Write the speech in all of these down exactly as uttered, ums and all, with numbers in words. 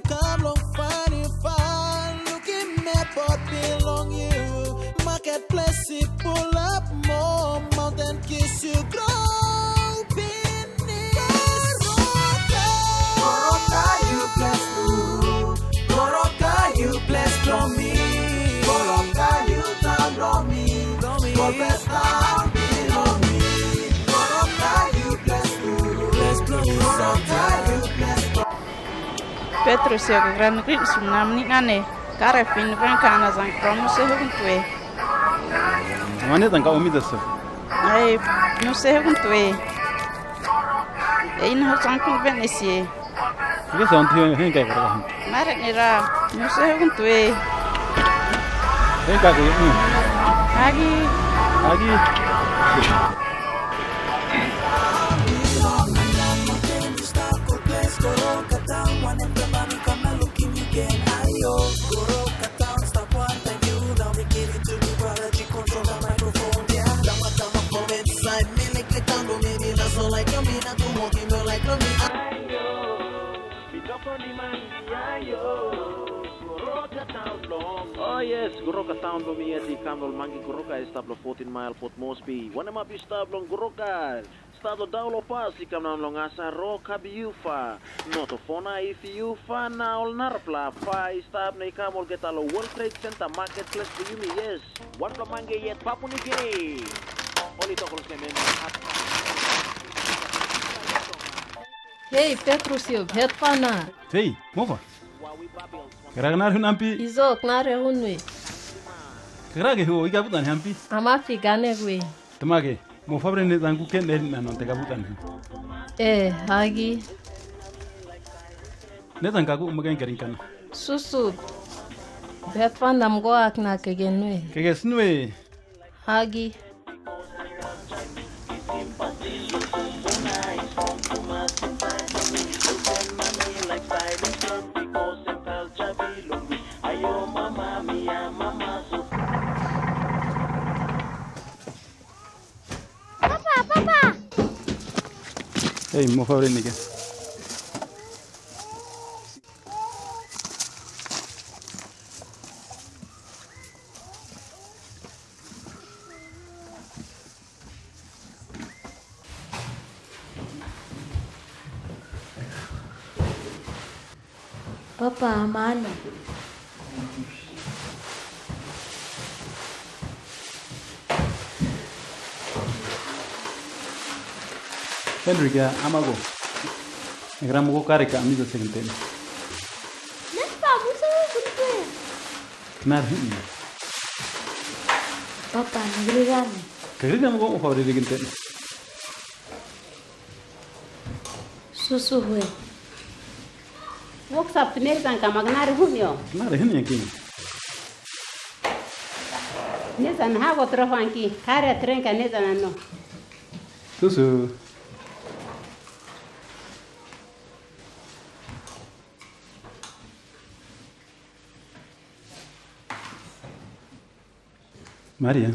Come along, find you, find, looking map, but belong you. Marketplace, pull up more, mountain kiss you, grow, finish. Goroka, you bless, Goroka, you bless from me. Goroka, you down from me. Goroka, you bless, Goroka, you bless. Petrusi, kagra nagri nasmuna mani'nane, karefi navenka nazankura muse hugantoe. Mane zanka omizasu. Ai, muse hugantoe. E'ina huzanku navenesie. Kagesa ontahi henka karaga. Nare nera, muse hugantoe. Henka kagesa. Hagi. Hagi. Oh yes, Goroka Town lomi eti kamnol mangi Goroka establo fourteen mile Port Moresby. Wanema bi stablo Goroka. Stado daulo pasi kamnamlo ngasa ro kabiufa. Not a phone if you fa na ol narpla fa istab nei kamol getalo World Trade Center Marketplace buyumi, yes. One mangi yet Papua New Guinea. Oli tokol semen. Hei, Petrusio, hetpana. Hei, mofa. Kagra knare hu'nampi? Izo knare hu'noe. Kagrage huo, iga vu'za nehampi? Amafi ganegue. Tamage, mofavre ne'zanku ke'nerina nontega vu'za neho. E, hagi. Ne'zankagu amagenkerinkana. Susu. Betfa namgoa kna kegenue. Kegesnue. Hagi. Papa, papa. Hei, mofavre nige. Papa, ama'na. Henrika amago. Nagra mago kareka amiza segantene. Napa musa gurte. Knare hu'ne. Papa, nagrira ne. Kagrira mago mofavre rigantene. Susu hue. Voksa pnezankama knare hu'neo? Knare hu'nea ke. Ne'zana hago tra huanki, kare atrenka ne'zana no. Susu. Maria.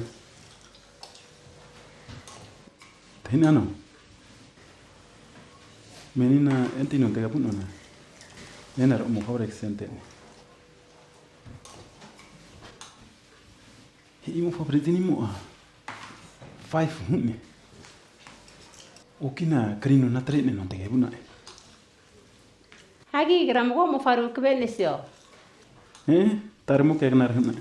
Tahinano. Menina entino tega vu'nona. Nenaro mofavre ksentene. He'i mofavre zinimo'a five hu'ne. Okina krinona tre'neno tega vu'na'e. Hagi igra mago mofavre kavenesio? Eh, tare moke knare hu'na.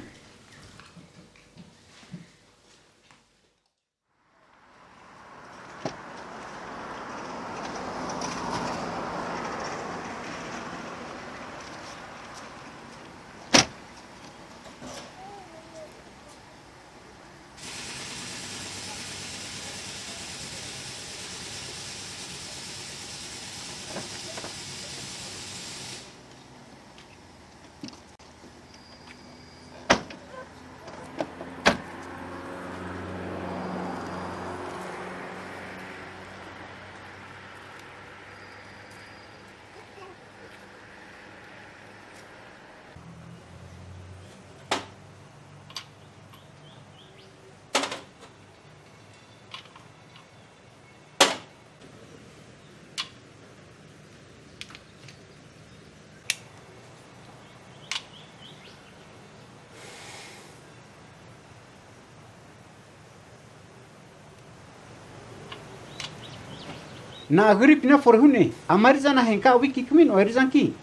Na'a kagripina fore hu'ne, ama eri'zana henka'a wiki kami'noa eri'zanki?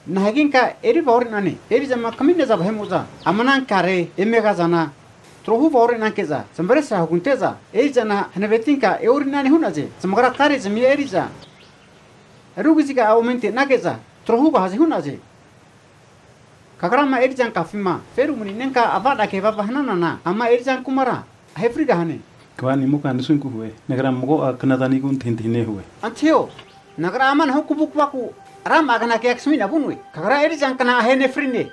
Na'a higenka eri vaore'nane? Eri'zama kami'naza vahe'mo'za ama ana kare emegazana trohu vaore'nanke'za, zmavesra hugante'za, eri'zana hanavetinka e'ori'nane hu'naze. Zamagra kare zamia eri'za ru kaziga'a ome ante'nage'za tro hugahaze hu'naze. Kagrama eri'zankafima feru maninenka ava'na kevava hananana, ama eri'zankumara ahe frigahane. Kva nimoka nasunku hue, nagra mago'a knazanigu antahintahine hue. Antahio, nagra ama anahu kavukvaku rama'a kna kea kasmi'na vu'noe. Kagra eri'zankna ahe nefrine.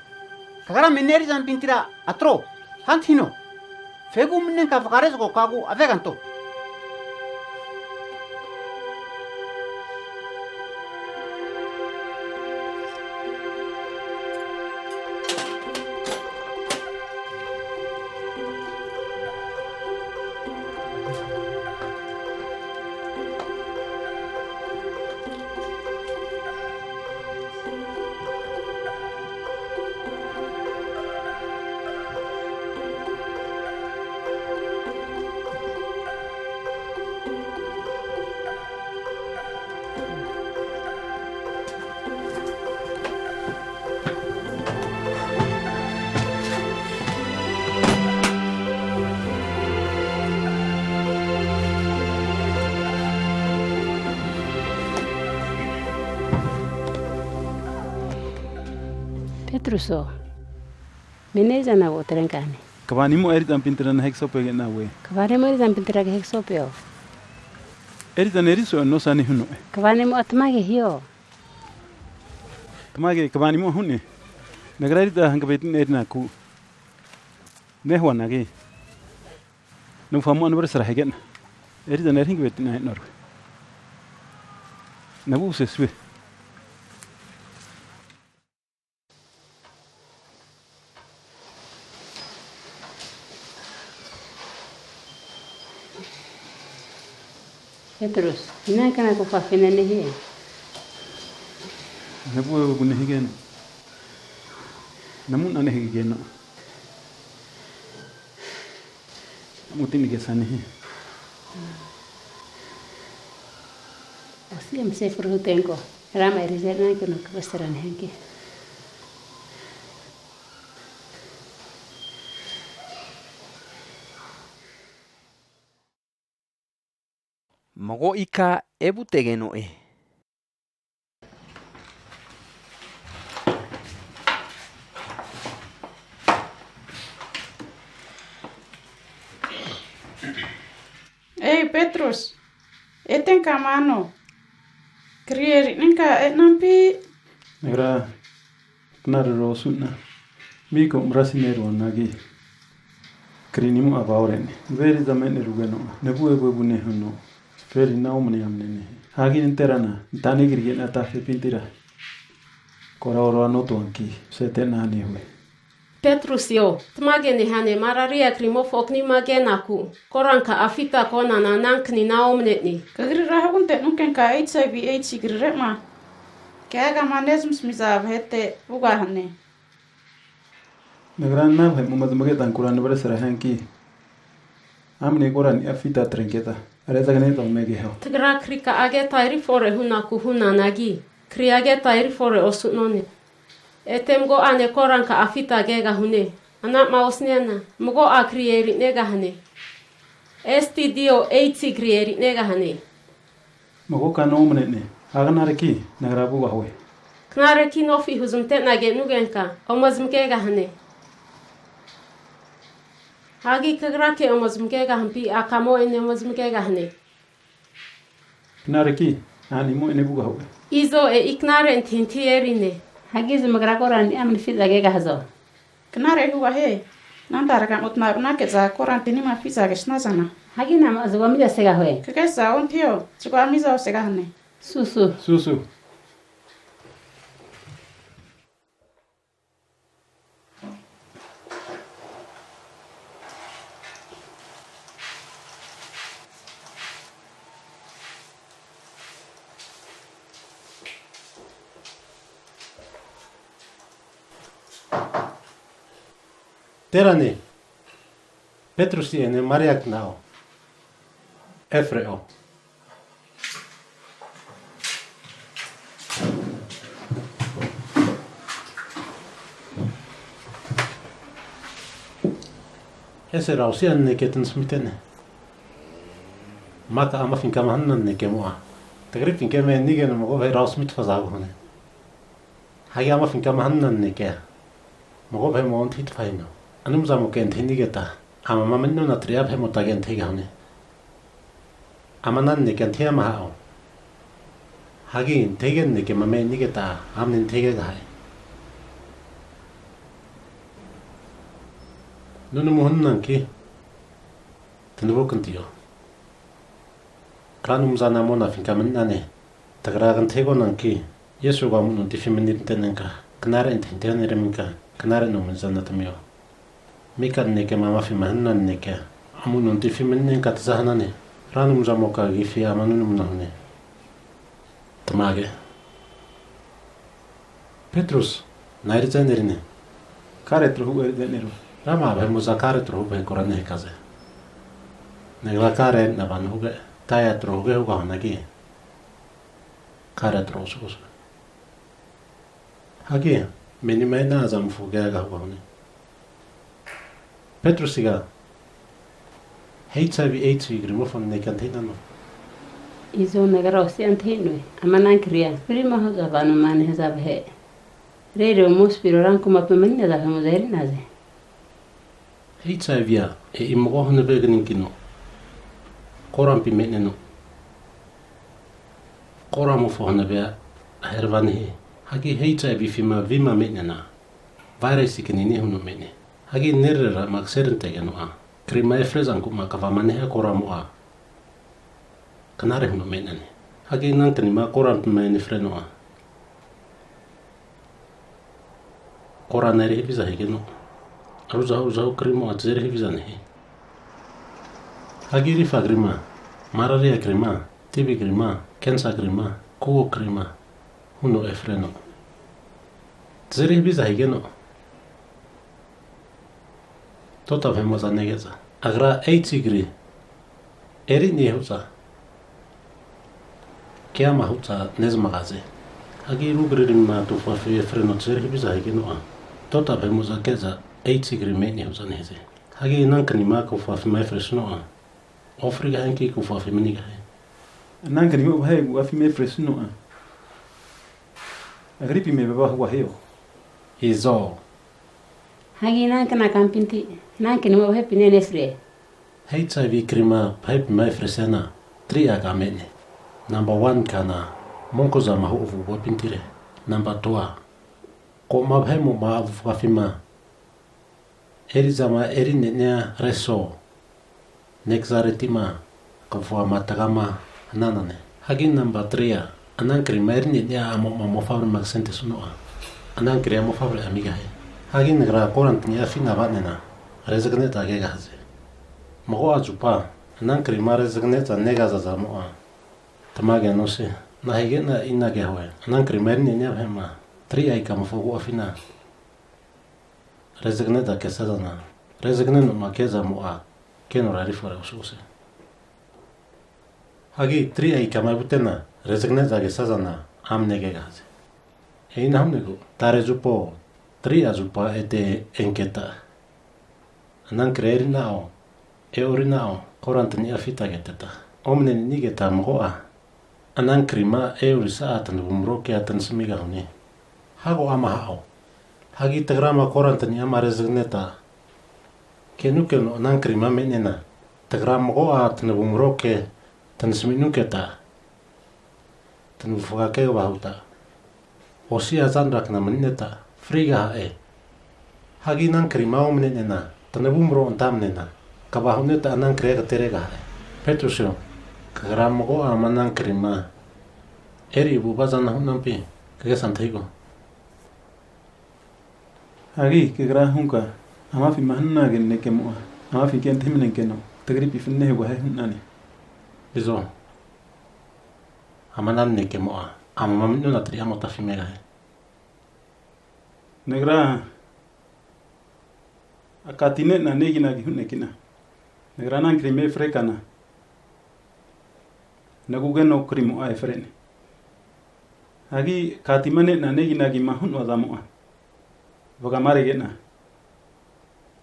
Kagra menia eri'zampintira atro, hantahino. Fegu maninenka vgare zgokagu aveganto. Petruso, menia eri'zana ko atrenkane. Kva nimo'a eri'zampintira nahe ksopege'na hue. Kva nimo'a eri'zampintira kahe ksopeo. Eri'zana eri so'e nosa nehuno'e. Kva nimo'a tamage hio. Tamage kva nimo'a hu'ne. Nagra eri'za hankavetina erinaku nehuanagi, navufamo'a navresra hige'na, eri'zana eri hankavetina e'norue. Navu sesue. Petrus, inankna kofafina nehie? Navu evagu nehigeno, namu'na nehigeno, namuti nagesa nehie. Osi mase fru hutenko, rama erize nankeno kavesera nehianki. Mago ika evutegeno'e. Ei, Petrus, etenkama ano. Kri eri'nenka e'nampi? Nagra knarera osu'na, miko mrasi neruanagi, krinimo'a vaore'ne. Veri zama e'nerugeno, navu evuevu nehuno, ferina omane amne nehie. Hagi nanterana, tani krige'na tafepintira, kora oroa notuanki, sete'na nehue. Petrusio, tamage nehane, Mararia krimofo knima kenaku, koranka'a fita konana ana knina omne'ne. Kagrira hugante'nunkenka H I V AIDS krire'ma keagama nezmasmiza vahete vugahane. Nagra ana vahe'moma zamage'zankura navresra hianki, amne korani'a fita atrenke'za, rezaga ne'za ome keho. Tagra krika'a keta erifore hunaku hunanagi, kri'a keta erifore osu'none. Ete mago'ane koranka'a fita kegahune. Ana'ma osniana, mago'a kri eri'negahane. S T D o AIDS kri eri'negahane. Magoka no omne'ne, hagnareki nagra vugahue. Knareki nofi huzmante'na ke'nugenka, ome zmakegahane. Hagi kagrake ome zmakegahampi, akamo'ene ome zmakegahane. Knareki, a'nimo'ene vugahue. Izo e'i knare antahintahi erine. Hagi zamagra korani'a manifi'za kegahazo? Knare hugahie. Anantargamotma vnake'za korantinima fiza kesnazana. Hagi nama'a zgoa miza segahue? Kagesa ontahio, zgoa miza osegahane. Susu. Susu. Terane, Petrusi ene Maria knao. Efre'o. Esera osia naneke tanasamite'ne. Maka amafinkama hanana nanekemo'a, tagripinkema e'nigeno mago vahera osamitfaza hugahune. Hagi amafinkama hanana nanekea, mago vahe'mo antahitfa hino. Anumzamoke antahinigeta, amama mani'nona tria vahe'motage antahigahune. Ama ana naneke antahi ama ha'o. Hagi antahige nanekema me'nigeta amne antahigegahae. Nunamu hanananki, tanavu kantio. Ra Anumzana monafinka mani'nane. Tagra kantahigonanki, Yesu amu'nontifi manirantenenka, knare antahintahi neraminka, knare nomani'zana tamio. Mika nanekema amafima hanana nanekea, amu'nontifi mani'nenka taza hanane, Ra Anumzamoka agifi ama nunamuna hune. Tamage. Petrus, na'a eri'za enerine? Kare trohu eri'za enerue. Rama'a vahe'mo'za kare trohu vahekora nehakaze. Nagra kare eri'na vano huge, taya trohuge hugahuanagi, kare tro osugahue. Hagi menima e'na'azamofo keaga hugahune. Petrusiga HIV, HIV krimofo naneke antahinano? Izo, nagra osia antahi'noe, ama ana kria frima hu'za vanoma nehaza vahe, rereo mospiro rankumapi mani'naza vahe'mo'za eri'naze. HIV-a e'i mago hanave kaninkino korampi me'neno, koramofo hanavea aherava nehie. Hagi HIV-fima vima me'neana, vairesi kani nehuno me'ne. Hagi nerererama kserantegeno'a, krima efrezanku'ma kvama nehia koramo'a knare huno me'nane. Hagi ana knima korampima enefreno'a, korana eri haviza higeno, ruzahu ruzahu krimo'a tazeri haviza nehie. Hagi rifa krima, mararia krima, tivi krima, kensa krima, kugo krima huno efreno, tazeri haviza higeno, tota vahe'mo'za nege'za, agra AIDS kri eri'ne hu'za keama hu'za nezmagaze. Hagi rugririma tufafi efreno tazeri haviza higeno'a, tota vahe'mo'za ke'za AIDS kri me'ne hu'za nehaze. Hagi ana knima kafafima efresuno'a, ofrigahianki kafafi manigahie. Ana knima vahe agu'afima efresuno'a, agripi mevava hugahio? Izo. Hagi ana kna kampinti, ana knima vahepina nesrie? HIV krima vahepima efresiana, tri'a ka me'ne. Namba one kana monko zamahu avu'avapintire. Namba two-a, ko'ma vahe'mo'ma avufgafima eri'zama eri'nenia reso, nekzareti'ma kavufgama tgama hananane. Hagi namba three-a, ana krima eri'nenia a'mo'ma mofavrema ksentesuno'a, ana kria mofavre'a amigahie. Hagi nagra korantni'a afi'na va'nena rezagne'za kegahaze. Mago'a zupa, ana krima rezagne'za negazazamo'a, tamage nosie. Na'a hige'na inage hue? Ana krima eri'nenia vahe'ma, three-a ikamofo agu'afina rezagne'za kesazana, rezagnenoma kezamo'a, kenora erifore osu'gose. Hagi three-a ikama evutena, rezagne'za kesazana, amne kegahaze. E'ina hu'negu, tare zupo, three-a zupa ete enketa, ana kria erina'o, e'orina'o, korantni'a afita keteta, omnenigeta mago'a, ana krima e'orisa'a tanavumro kea tanasamigahune. Hago ama ha'o. Hagi tagrama korantni'ama rezagneta, kenukeno ana krima me'nena, tagra mago'a tanavumro ke tanasaminunketa, tanavufga kegva huta, osia zanra kna mani'neta, frigaha'e. Hagi ana krima omne'nena, tanavumro antamnena, kva hu'neta ana kria agateregaha'e. Petrusio, kagra mago'a ama ana krima eri avu'avazana hu'nampi? Kagesa antahigo. Hagi kagra hunka, amafima hananage nanekemo'a, amafinke antahi manenkeno, tagripi fanane hugahie hu'nane. Izo. Ama ana nanekemo'a, amama mani'nona tria motafi megahie. Nagra akatine'na neginagi hu'nekina, nagra ana krima efrekana, nagugeno krimo'a efrene. Hagi katima ne'na neginagima hu'noa zamo'a, vgama rege'na,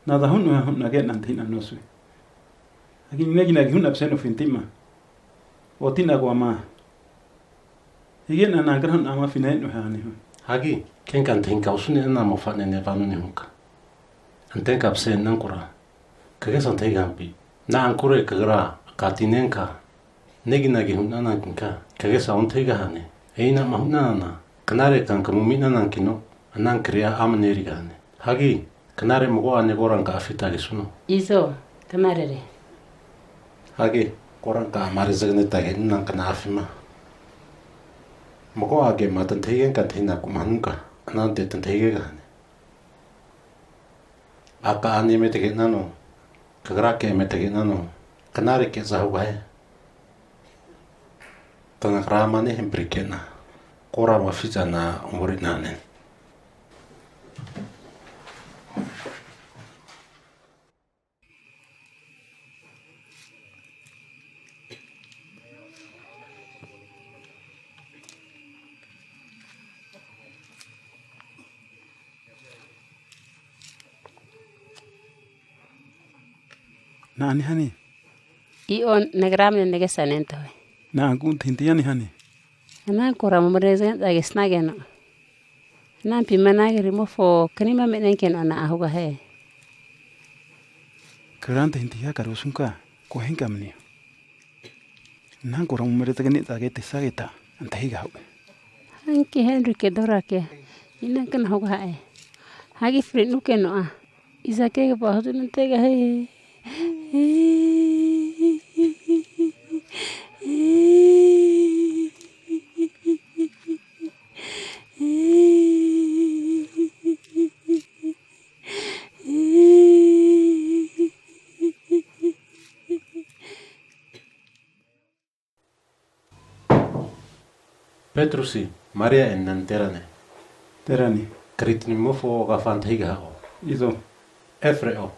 Naza hu'noe hu'na ke'na antahi'na nosue. Hagi neginagi hu'na msenofinti'ma oti'naguama hige'na nagra hu'na amafina e'noe hu'na nehue. Hagi kenka antahinka osu'nenana mofa'nene vano nehunka, antenka mse'nenankura kagesa antahigampi? Na'ankure kagra katinenka, neginagi hu'nanankinka kagesa ontahigahane. E'inama hu'nanana, knare kankamu ami'nanankino ana kria amne erigahane. Hagi knare mago'ane koranka'a afita kesuno. Izo, knarere. Hagi koranka'ama rezagneta ke'nana kna'afima mago'a kema tantahigenka antahinakuma hanunka, anante tantahigegahane. Aka'a ne eme tage'nano, kagrake eme tage'nano, knare ke'za hugahie. Tanagrama nehamprike'na, korama afizana omeri'nane. Na'ane hane? I'o, nagra mne nagesa nentahue. Na'anku antahintahi nehane? Ana korama mrezgenta kesnageno, anampima ana krimofo knima me'nenkeno na'a hugahie? Kagra antahintahi hakare osunka, ko henka manio. Ana korama mrezgenta ketesageta antahigahue. Hanki Henrike Dorake, inankna hugaha'e? Hagi fri'nukeno'a, iza kegva huznantegahie? Petrusi, Maria ena nanterane. Terane. Kritinimofo agafa antahigaha'o? Izo. Efre'o.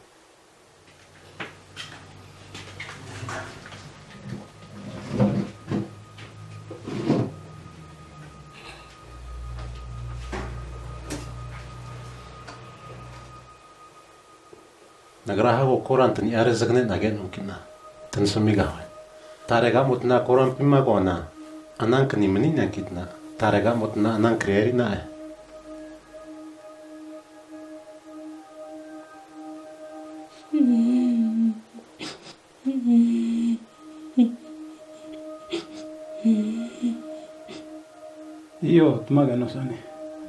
Nagra hago korantni'a rezagne'na ke'noankina tanasamigahue. Tarega'motna korampima koana, anankni mani'neankitna, tarega'motna anankria erina'e. I'o, tamaga nosane.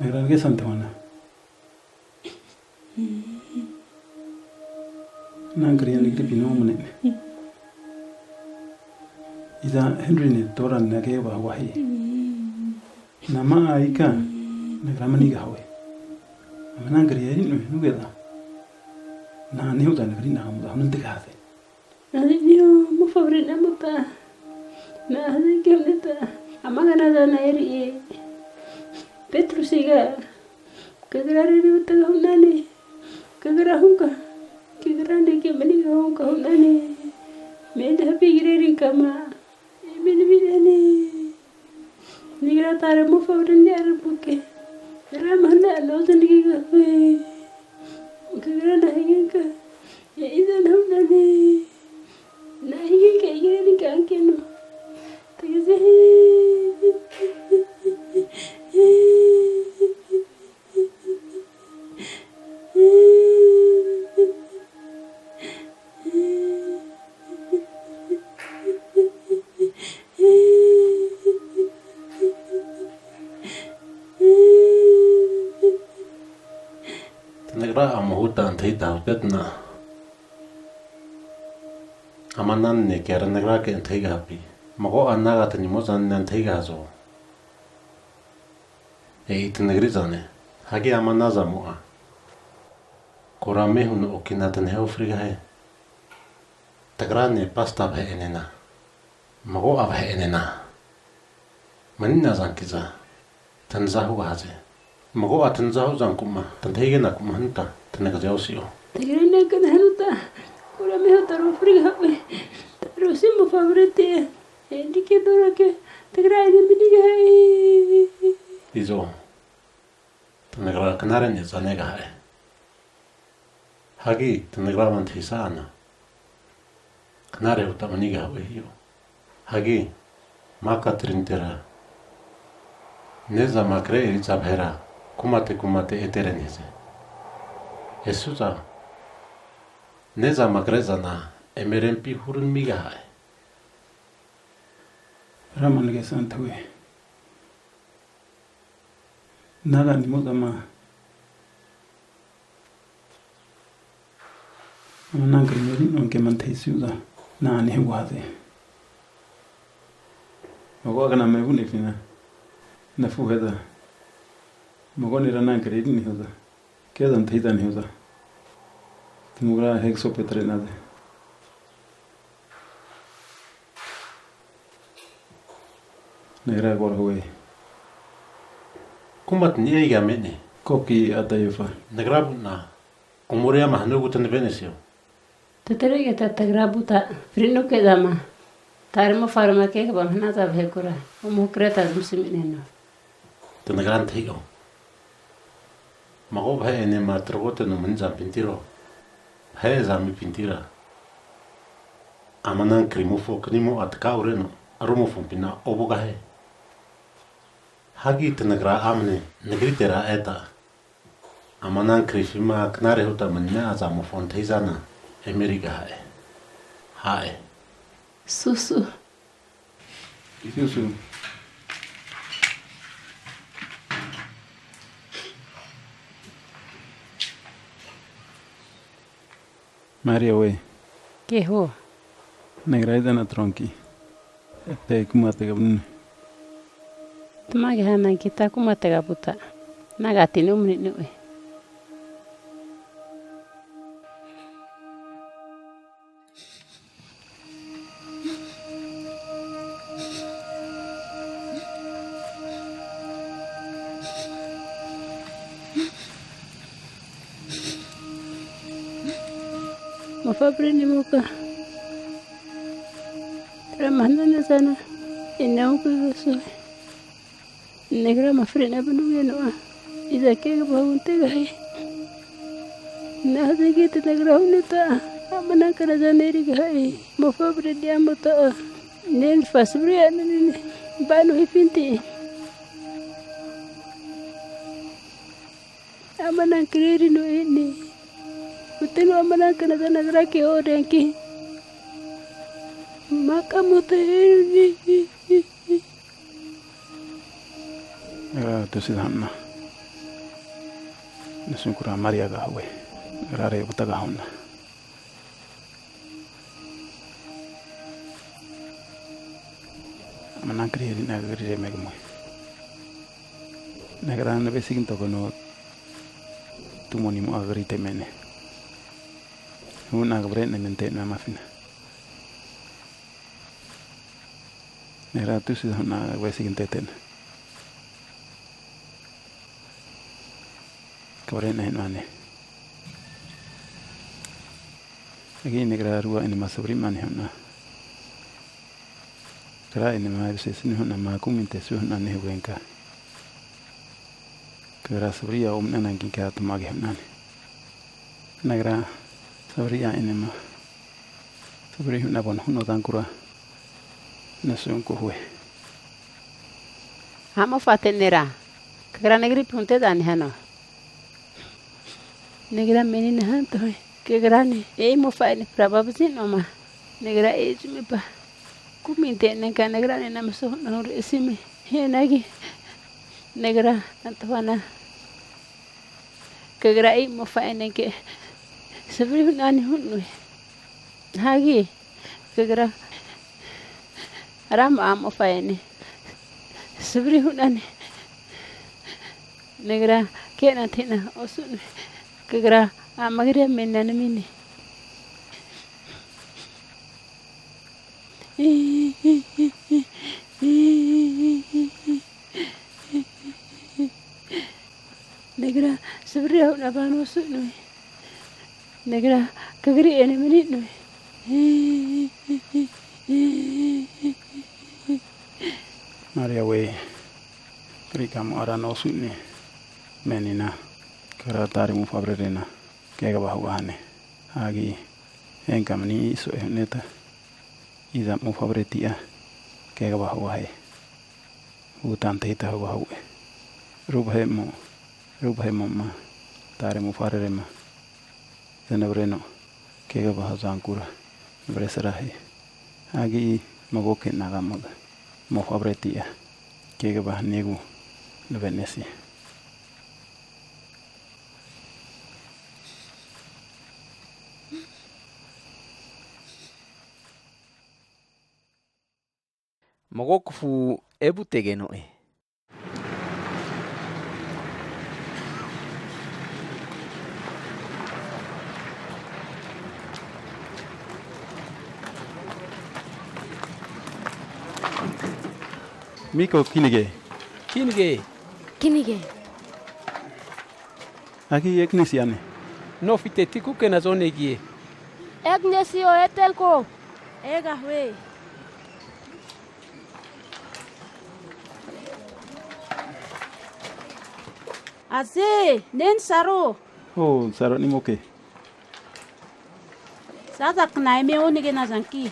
Nagra nagesa antahuana. Ana kria nagripi no omne'ne. Iza Henrine Doranena kegva hugahie? Nama'a ika nagra manigahue. Ama ana kria eri'noe hanuge'za, na'a nehu'za nagri nagamo'za hunantegahaze? Na'anio mofavre namota, na'a hazenke hu'neta, ama knazana eri'e. Petrusiga, kagrarega hutga hu'nane, kagra hunka, kagra neke maniga hunka hu'nane, meni havi krerinkama eme naminane. Nagra tare mofavre ne'arermuke, rama hana noznagigahue. Kagra nahigenka, e'izana hu'nane. Na'a higenka igreninka ankeno tagaze. Tanagra amo huta antahita hutetna, ama ana nanekea tanagrake antahigahapi? Mago'a naga tanimo'zanena antahigahazo? E'i tanagri'zane. Hagi ama anazamo'a korame huno okina tanahe ofrigahie. Tagrane pasta vahe'enena, mago'a vahe'enena mani'nazankiza tanaza hugahaze. Mago'a tanaza huzankuma tantahigenaku'ma hanuta tanagaze osi'o. Tagrane kna hanuta korame huta rofrigahue. Tarosi mofavrete, Henrike Dorake, tagra ene manigaha'e. Izo, tanagra knare ne'za negaha'e. Hagi tanagrama antahisa'ana, knare huta manigahue hi'o. Hagi maka trintera ne'zama kre eri'za vahera kumate kumate etere nehaze. Esu'za ne'zama kre'zana eme rempi huranamigaha'e. Rama nagesa antahue. Naganimo'zama ama ana krima eri'noa kema antahisiu'za, na'ane hugahaze? Mago'a knama vu'nefina nafuhe'za, mago nera ana kre eri'ne hu'za, ke'za antahiza nehu'za, tamagra hiaga sope atre'naze. Nagra koro hue. Kuma tania iga me'ne? Koki ata efa. Nagra vu'na omoriama hanagu tanavenesio? Tatregeta tagra vuta fri'nuke'zama, tare mofarema kegva hanaza vahekura ome hakreta zmasami'neno. Tanagra antahi'o. Mago vahe'enema tragoteno manizampintiro, vahe azamipintira, ama ana krimofo knimo'a tka'ureno rumofompina ovugahie. Hagi tanagra amne nagritera eta, ama ana krifima knare huta mani'nazamofo antahizana emeri'gaha'e. Ha'e. Susu. Susu. Maria we. Keho. Nagra izana tronki, ete kumatega vune. Tamage hananki ta kumatega vuta, nagati nomani'no'e. Mofavre nemoka, trama hananazana ina hugagasue. Nagrama fri'na vanugeno'a, iza kegva huntegahie? Nahazageta nagra huneta, ama ana knazana erigaha'e, mofavre ni'amota'a, nenfa savri a'nenene, vano hifinti? Ama ana kre erino e'ne. Huteno ama ana knazana nagrake oreanki, maka mota erine. Nagra tusiza hu'na, nasunkura Maria kegahue, nagrare vutga hu'na. Ama ana kre erina kagrire megamue. Nagra navesi kantogeno tumonimo'a kagrite me'ne. Hu'na kavre'ne nante'noe amafina. Nagra tusiza hu'na kavesi kantete'na kavre'na e'noane. Hagi nagra rua'enema savrima nehu'na, kagra'enema erisesni hu'nama kumintesue hu'na nehugenka, kagra savria omnanankinka tamage hu'nane. Nagra savri a'enema savri hu'na vano hu'nozankura nasunku hue. A'mofate nera, kagra nagripi hunte'za nehano? Nagra menina hantoe, kagrane e'i mofa'ene prava vazi'noma, nagra e'i zumepa kumi ante'nenka nagranena maso hu'na hure'sime. Hianagi nagra antahuana kagra e'i mofa'enenke savri hu'nane hu'noe. Hagi kagra rama'a mofa'ene savri hu'nane. Nagra ke'na antahi'na osu'noe, kagra a'ma kagrira menina namine. Nagra savrira hu'na vano osu'noe. Nagra kagri'ene mani'noe. Maria we, kri kamo'a ra nosu'ne, menina kagra tare mofavrerena kegva hugahane. Hagi henka mni so'e hu'neta, iza mofavreti'a kegva hugahie huta antahita hugahu'e. Ru vahe'mo, ru vahe'mo'ma tare mofarerema zanavreno kegva huzankura navresra hie. Hagi magoke nagamo'za mofavreti'a kegva haniegu navenesie. Mago kafu evutegeno'e. Miko kinage. Kinage. Kinage. Hagi Egnesi'ane. Nofite tikukena zonegie. Egnesio, etenko. Egahue. Aze, nensaro. O, nsaronimoke. Zaza kna eme onagenazanki,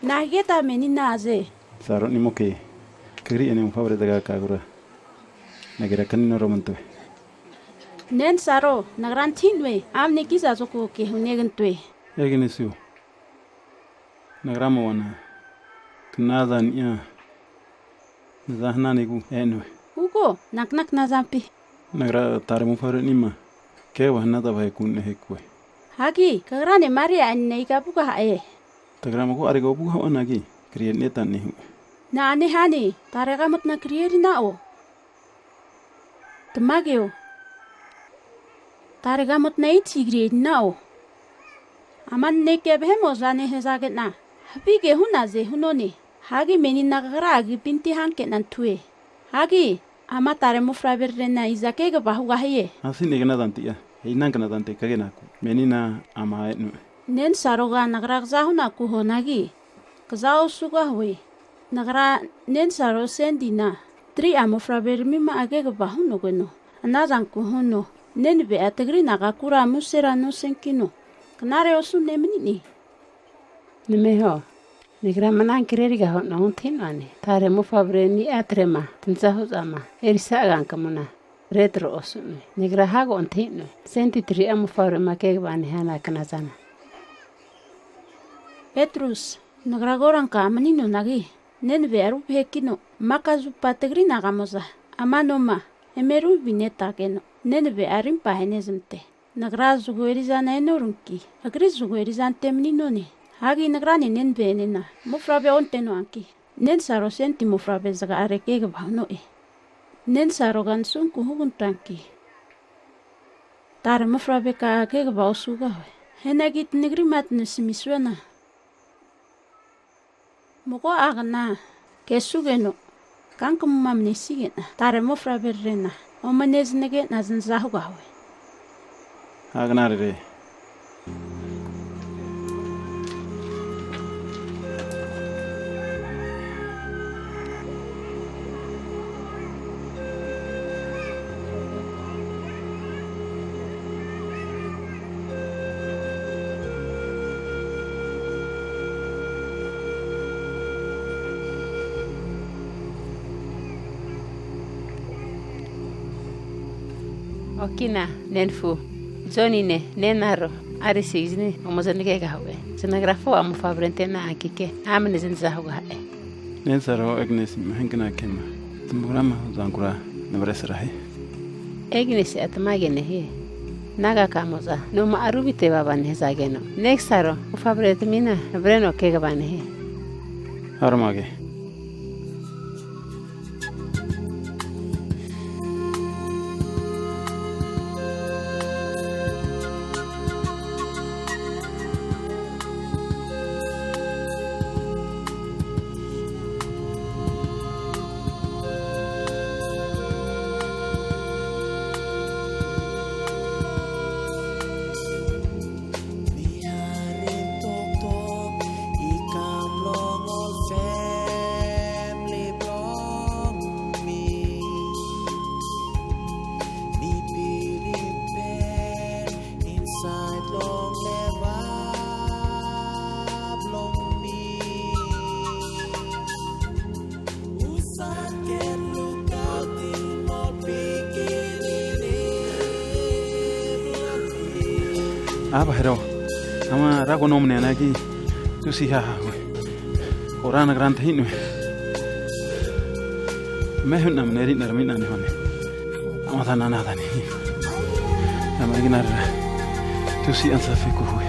nahigeta menina aze? Nsaronimoke, kagri ene mofavre zga kagura, nagera kanino romantue. Nensaro, nagra antahi'noe, amne kiza zokago ke hunegantoe. Egenesio. Nagrama wana knazani'a naza hananegu e'noe. Ugo, nankna knazampi? Nagra tare mofarenima kegva hanaza vaheku nehakue. Hagi, kagrane Maria'enena iga vugaha'e? Tagra mago'arega ovugahu'anagi, kri eneta nehu'e. Na'ane hane, taregamotna kri erina'o? Tamageo. Taregamotna eti kri erina'o? Ama naneke vahe'mo'za nehazage'na, havige hu'naze hu'none. Hagi menina kagra agipinti hanke'na antahue. Hagi, ama tare mofavre rena iza kegva hugahie? Asi'negnazanti'a, e'i ananknazante kagenaku, menina ama e'noe. Nensaroga nagra kza hunaku huonagi, kza osugahue. Nagra nensaro Sendina, tri'a mofavre ramima'a kegva hu'nogeno, anazanku huno, Nenave'a tagri nagakura musera nosenkino, knare osu'ne mani'ne. Nameho, nagra manankere eriga hu'na ontahi'noane, tare mofavre ni'a trema tmaza hu'zama erisa kankamuna retro osu'noe. Nagra hago antahi'noe, Senti tri'a mofavrema kegva nehana knazana. Petrus, nagra koranka'a mani'nonagi, Nenave'a ruvahekino, maka zupa tagri nagamo'za, ama noma eme ruhavinetageno, Nenave'a rimpa henezmante. Nagra zgo erizana enoranki, agri zgo erizante mani'none. Hagi nagrane Nenave'enena mofavre ontenoanki, nensaro Senti mofavre zga'are kegva hu'no'e. Nensaroga nasunku hugantanki, tare mofavre ka'a kegva osugahue. Hianagi tanagrima tanasamisuana, mago'a kna kesugeno, kankamuma manesige'na, tare mofavre rena omane znage'na znaza hugahue. Hagnarere. Okina, nenafu, Jonine, nenaro, Arisi kizane ome znagegahue. Znagra fo'a mofavre ante'na'ankike, amne znaza hugaha'e. Nensaro Agnesima hiankna kema, zamagrama huzankura navare srahie. Agnesi'a tamage nehie. Nagakamo'za noma'a ruvite vava nehazageno, negasaro mofavre tamina avreno kegva nehie. Aramage. A' vahero, ama ra ago nomneanagi tusi hahagoe. Kora nagra antahi'noe. Ame hu'na mneri'na ramina nehane. Amazana nadane. Ama ignarera tusi ansafi kuhue.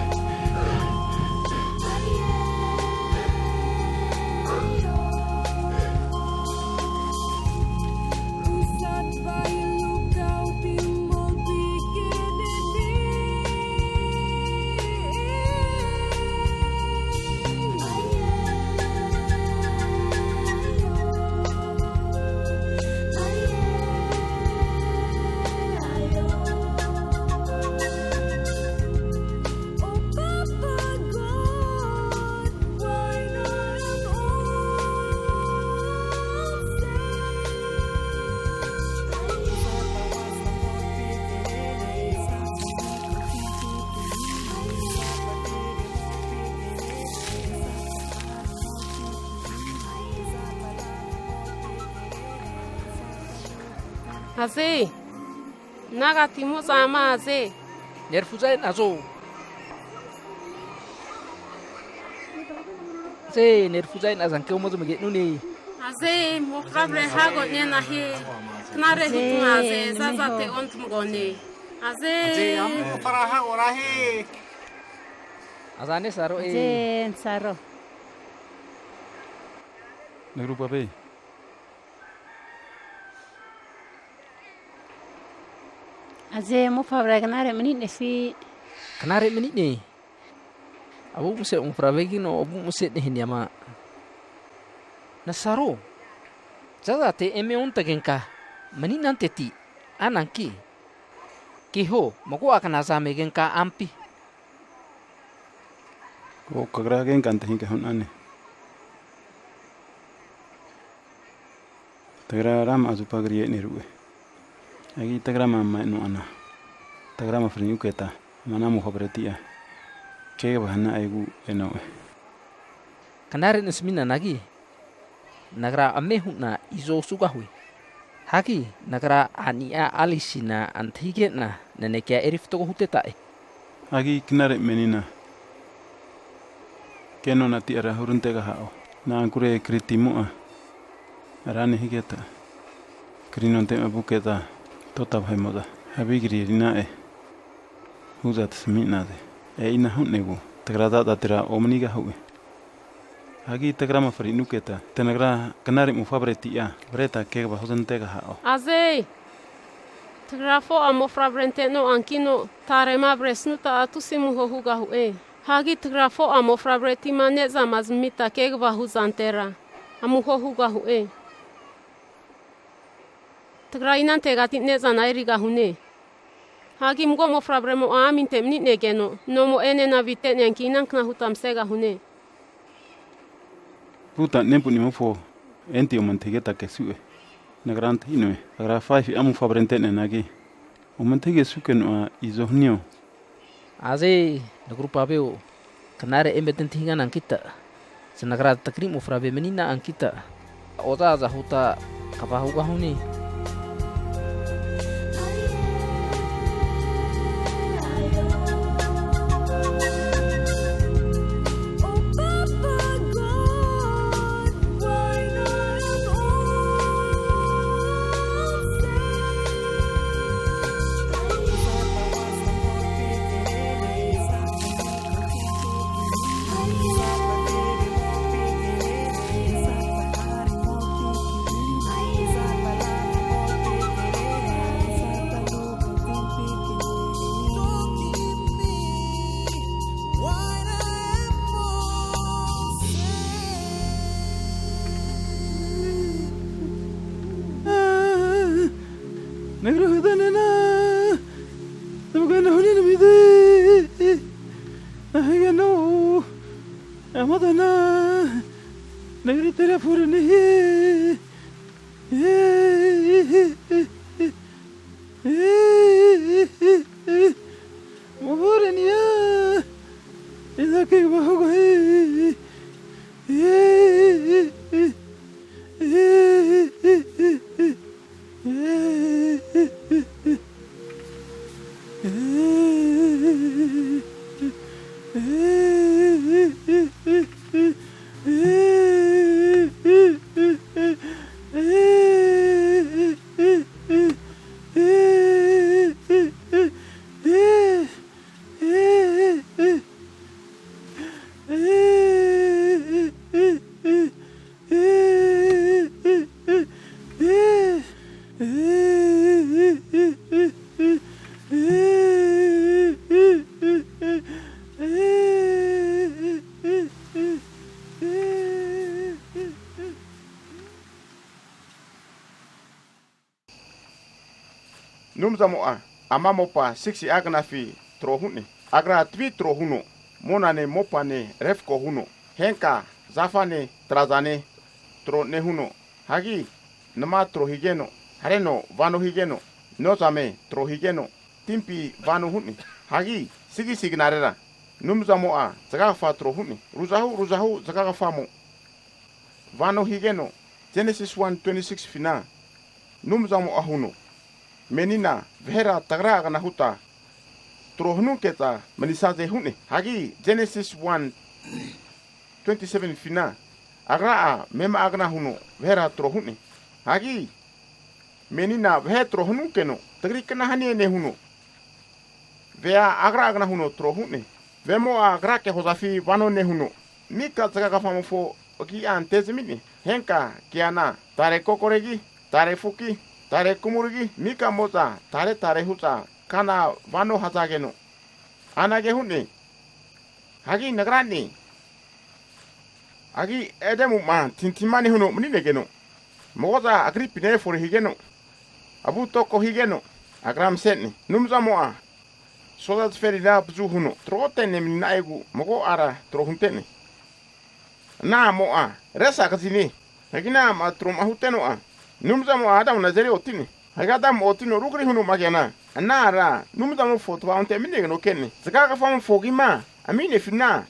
Aze, naga timo'za ama aze. Nerafuza e'nazo? Aze, nerafuza e'nazanke ome zmage'nune. Aze, mofavre hago nenahie. Knare hutma aze, zazate ontmagone. Aze. Aze, amofara hago rahe. Aza nesaro'e. Aze, nsaro. Nagrupabe. Aze, mofavre knare mani'nefi? Knare mani'ne. Avu muse mofavregino avu muse nehaniama. Nasaro. Zazate eme ontagenka mani'nanteti ananki. Keho, mago'a knaza megenka ampi. Ko kagra kenka antahinka hu'nane. Tagra rama'a zupa kri e'neru'e. Hagi tagrama ama e'no'ana, tagrama frinuketa, ama ana mofavreti'a kegva hana egu e'no'e. Knare nasminanagi, nagra ame hu'na izo osugahue. Hagi nagra a'ni'a Alisina antahige'na nanekea eri fatgo huteta'e. Hagi knare menina, kenonati'ara hurantegaha'o. Na'ankure kritimo'a ra nehigeta, krinonte'ma vuke'za tota vahe'mo'za havi kri erina'e hu'za tasami'naze. E'ina hu'negu tagra zazatera omanigahu'e. Hagi tagrama frinuketa, tanagra knare mofavreti'a avreta kegva huzantegaha'o. Aze! Tagra fo'a mofavre ante'noankino, tarema avresnuta'a tusi amuho hugahu'e. Hagi tagra fo'a mofavretima ne'zama zamita kegva huzantera amuho hugahu'e. Tagra inantegati ne'zana erigahune. Hagi mago mofavremo'a aminte mani'negeno, nomo enena avite'neanki inankna huta masegahune? Ruta nempu'nimofo enti ome antahigeta kesu'e. Nagra antahi'noe, agra faifi'a mofavre ante'neanagi, ome antahigesukeno'a izo hanio? Aze, nagrupa veo, knare eme tantahiganankita, znagra takri mofavre mani'na'ankita, ozaza huta kva hugahune. Nagra huzanena zmagena huninamize. Nahigeno amazana nagritera fore nehie. Moforenia, izake kva hugahie? Anumzamo'a ama mopa sikisi'a knafi tro hu'ne. Agra tavi tro huno, monane mopane refko huno, henka zafane trazane tro nehuno, hagi nama tro higeno, hareno vano higeno, nozame tro higeno, timpi vano hu'ne. Hagi sigisi knarera Anumzamo'a zgagfa tro hu'ne. Ruzahu ruzahu zgagfamo vano higeno, Genesis one twenty-six fina Anumzamo'a huno, menina vahera tagra agna huta tro hanunke'za manisaze hu'ne. Hagi Genesis one twenty-seven fina, agra'a mema'a agna huno vahera tro hu'ne. Hagi menina vahe tro hanunkeno, tagri kna hanie nehuno, vea agra agna huno tro hu'ne. Vemo'a agrake hozafi vano nehuno, mika zgagfamofo agi'a antezamine. Henka keana, tare kokoregi, tare fuki, tare kumuregi, mikamo'za tare tare hu'za kana vano hazageno, anage hu'ne, hagi nagrane. Hagi Edemu'ma tintima nehuno mani'negeno, mago'za agripina efore higeno, avu toko higeno, agra mse'ne. Anumzamo'a soza zaferira avazu huno, tragote nemani'naegu mago'ara tro hunte'ne. Ana a'mo'a resa kazine. Hagina a'ma troma huteno'a, Anumzamo'a Adamuna azeri otine. Hagi Adamu otino rugri huno'ma keana, ana ara Anumzamofo tava'onte mani'negeno ke'ne. Zgagfamofo agima ami'nefina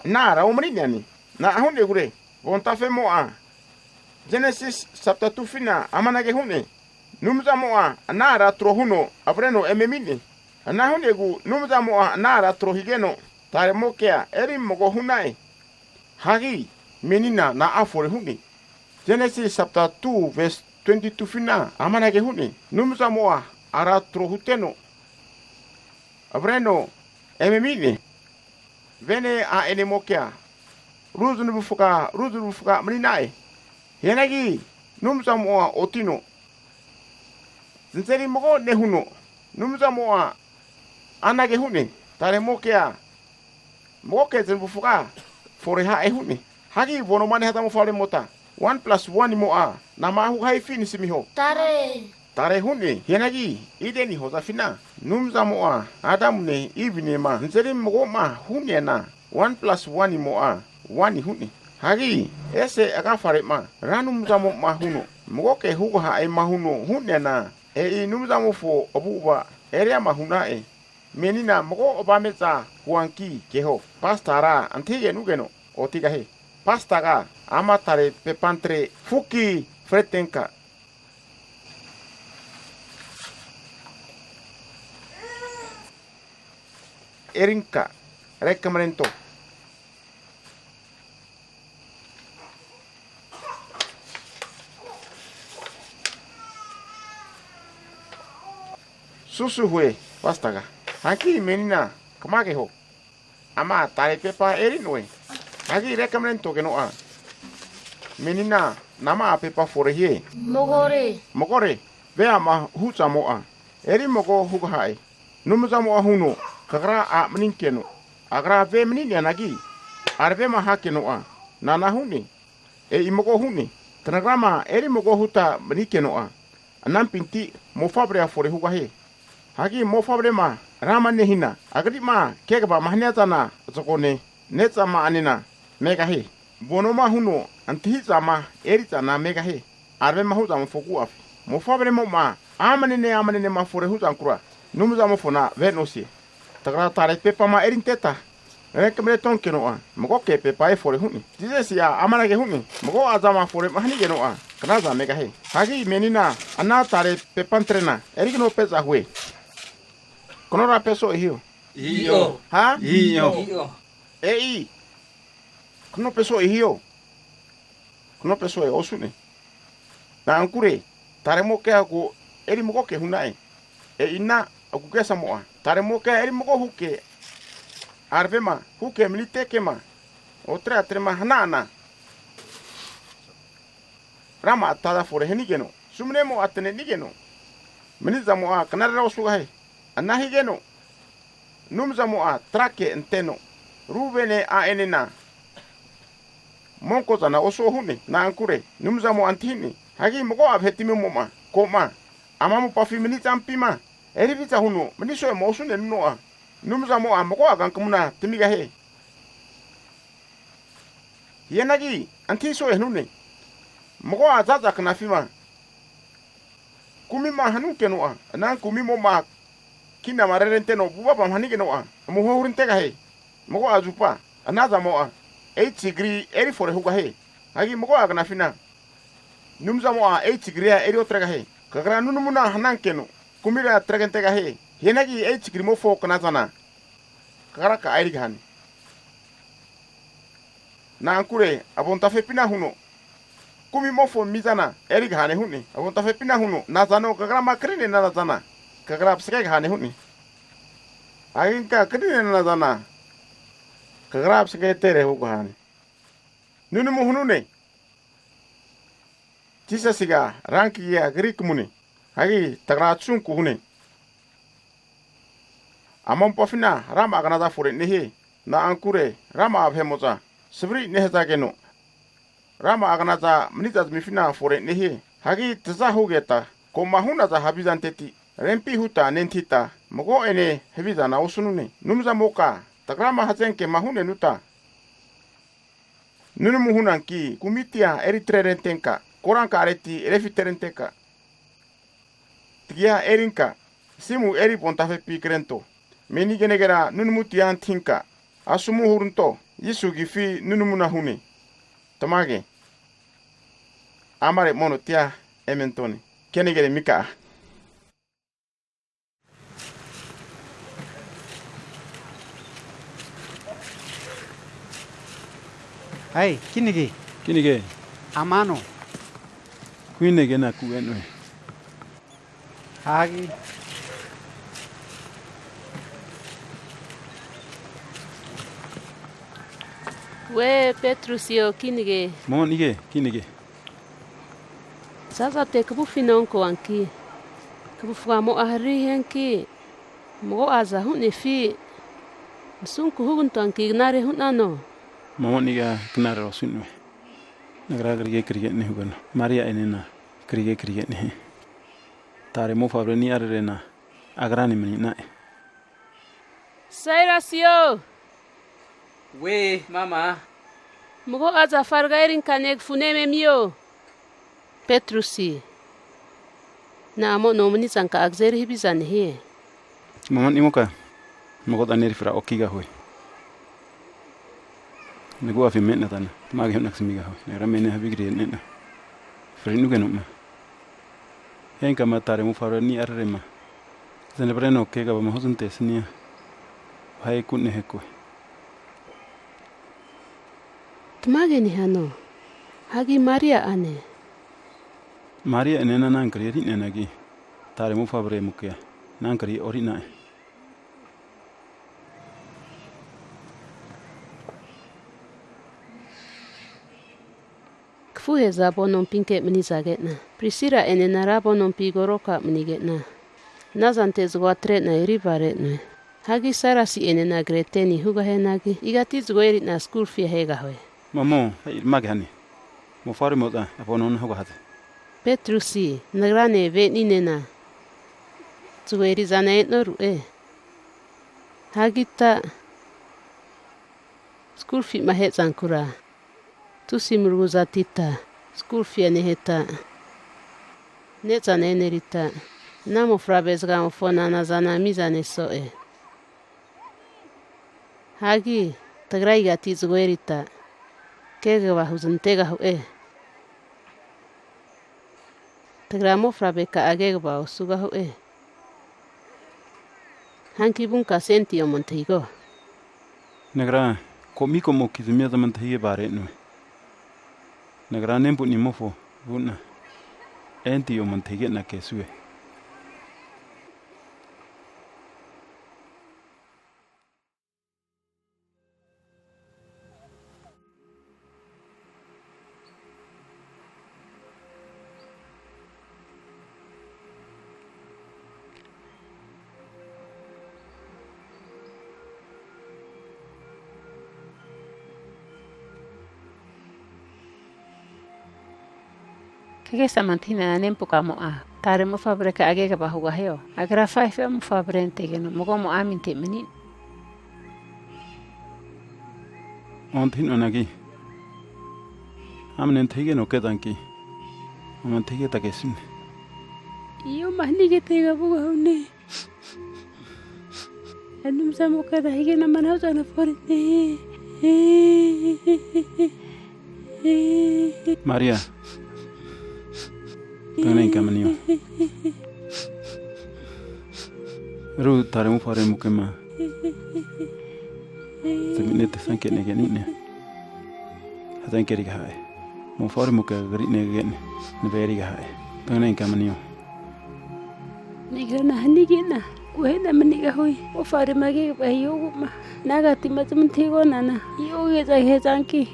ana ara omani'neane. Na'a hu'negure, avontafemo'a Genesis chapter two fina amanage hu'ne, Anumzamo'a ana ara tro huno avreno eme ami'ne. Ana hu'negu Anumzamo'a ana ara tro higeno, taremo kea eri mago hu'na'e. Hagi menina na'a fore hu'ne? Genesis chapter two verse twenty-two fina amanage hu'ne, Anumzamo'a ara tro huteno avreno eme ami'ne. Vene a'enemo kea ru znavufga, ru znavufga mani'na'e. Hianagi Anumzamo'a otino, zanzeri mago nehuno, Anumzamo'a anage hu'ne, taremo kea magoke znavufga fore ha'e hu'ne. Hagi vonoma nehaza mofavre mota, one plus one mo'a nama hugahifi nasamiho? Tare. Tare hu'ne. Hianagi Ideni hozafina Anumzamo'a Adamune Ivinema nazeri mago'ma hu'neana, one plus one mo'a one hu'ne. Hagi ese agafare'ma Ra Anumzamo'ma huno magoke hugaha'ema huno hu'neana, e'i Anumzamofo avu'ava eriama hu'na'e. Menina mago avame'za huanki keho, pastara antahigenugeno otigahie. Pastaga ama tare pepa antre fuki fretenka, erinka rekamrento. Susu hue, pastaga. Hanki menina kamageho. Ama tare pepa eri'noe. Hagi rekamrentogeno'a, menina nama'a pepa fore hie? Magore. Magore, veama huzamo'a eri mago hugaha'e. Anumzamo'a huno, kagra a' maninkeno, agra ve mani'neanagi, aravema hakeno'a, nana hu'ne? E'i mago hu'ne. Tanagrama eri mago huta manikeno'a, anampinti mofavrea fore hugahie. Hagi mofavrema rama nehina, agri'ma kegvama haniazana zagone ne'zama'anena megahie. Vonoma huno antahizama eri'zana megahie. Aravema hu'zamofo agu'afi. Mofavremo'ma amanene amanenema fore huzankura, Anumzamofona venosie. Tagra tare pepama erinteta, rekamre tonkeno'a, magoke pepa efore hu'ne. Jisasi'a amanage hu'ne, mago'a zama fore'ma hanigeno'a, knaza megahie. Hagi menina ana tare pepa antrena eriknope'za hue. Knora peso'e hio. I'o. Ha? I'o. E'i. Knope so'e hio. Knope so'e osu'ne. Na'ankure taremo kea ko eri magoke hu'na'e. E'ina agukesamo'a, taremo kea eri mago huke, aravema huke manitekema, otre atrema hana'ana, rama'a taza fore hanigeno, sumnemo'a tanenigeno, manizamo'a knarera osugahie. Ana higeno Anumzamo'a trake anteno, Ruvene a'enena monkozana osuo hu'ne. Na'ankure Anumzamo'a antahine, hagi mago'a vahetimimo'ma ko'ma Ama mopafi manizampima eriviza huno maniso'ema osu'nenuno'a, Anumzamo'a mago'a kankamuna tamigahie. Hianagi antahi so'e hanune, mago'a zaza knafima kumima hanunkeno'a, ana kumimo'ma kinama rerenteno vuvapama hanigeno'a, amuho hurantegahie. Mago'a zupa, ana zamo'a eight digri eri fore hugahie. Hagi mago'a knafina, Anumzamo'a eight digria eri otregahie. Kagra nunamuna hanankeno, kumira atregantegahie. Hianagi eight digrimofo knazana, kagraka'a erigahane. Na'ankure avontafepina huno, kumimofo mizana erigahane hu'ne. Avontafepina huno, nazano kagrama kri'nenana zana, kagra masagegahane hu'ne. Haginka kri'nenana zana, kagra masagetere hugahane. Nunamu hanune. Jisasiga rankagi'a Grik mune, hagi tagra asunku hune. Ama mopafina rama'a knaza fore nehie. Na'ankure rama'a vahe'mo'za savri nehazageno, rama'a knaza maniza zamifina fore nehie. Hagi taza hugeta, koma hu'naza havizanteti rempi huta nentahita, mago'ene havizana osanune. Anumzamoka tagrama hazenkema hu'nenuta, nunamu hunanki kumitia eri atrerentenka, korankareti refiterenteka, tagia erinka, asimu eri avontafepi krento. Meni knegera nunamutia antahinka, asomu huranto, Jisu agifi nunamuna hune. Tamage. Amare mono tia ementone. Kenegere mika'a. Ai, kinagi. Kinage. Amano. Kuinegena ku e'noe. Hagi. We, Petrusio kinage. Mo'nige, kinage. Zazate kavufina onkoanki, kavufgamo'a hariri hianki, mago'aza hu'nefi, nasunku hugantoanki knare hu'nano? Mo'niga knare osu'noe. Nagra krige krige nehugeno, Maria enena krige krige nehie. Tare mofavre ni'arerena agrane mani'na'e. Sairasio! We, mama. Mago'a zafa rga erinka negafu nememio. Petrusi, na'amo no manizanka'a kazeri haviza nehie? Mamanimoka, mago'za nerifra okigahue. Nagu'afi me'nazana, tamage hu'na kasamigahue. Nagra menia havi kri e'nena, fri'nugenoma, henkama tare mofavre ni'arerema, zanavreno kegavama huzmantesnia, vaheku nehakue. Tamage nehano? Hagi Maria'ane? Maria'enena nankri eri'neanagi, tare mofavre'mokea nankri e'ori'na'e. Kafuhe'za bonompinke manizage'na, Prisila enena ra bonompi koroka manige'na, anazante zgo atre'na eri vare'noe. Hagi Sairasi enena Greteni hugahianagi, igati zgo eri'na skulfia hegahue. Mamo, e'i ramage hane. Mofaremo'za avonona hugahaze. Petrusi, nagrane ve'ninena zgo eri'zana e'noru'e. Hagita skulfi'ma hezankura, tusi maraguzatita, skulfia neheta, ne'zana enerita, ana mofavre zgamofona nazana miza neso'e. Hagi tagra igati zgo erita, kegva huzmantegahu'e. Tagra mofavre ka'a kegva osugahu'e. Hanki vunka senti ome antahigo. Nagra ko mika'mokizmia zamantahi avare'noe. Nagra nempu'nimofo vu'na enti ome antahige'na kesue. Kagesama antahinana nempukamo'a, tare mofavreka'a kegva hugahio? Agra faefe mofavre antegeno magomo aminte mani'ne. Ontahi'noanagi, amne antahigeno ke'zanki, ama antahigeta kesune. I'oma hanigeta ega vugahune. Anumzamo keda higenama nahuzana fore nehie. Maria, tagnenka manio. Ru tare mofavre mukema zami'netesanke negeni'ne. Hazenke erigaha'e. Mofavre muke kagri negagene nave erigaha'e. Tagnenka manio. Nagrana hanigena kuhena manigahue. Mofavrema kegva hioguma nagatima zamantahigonana i'oge'za kehzanki,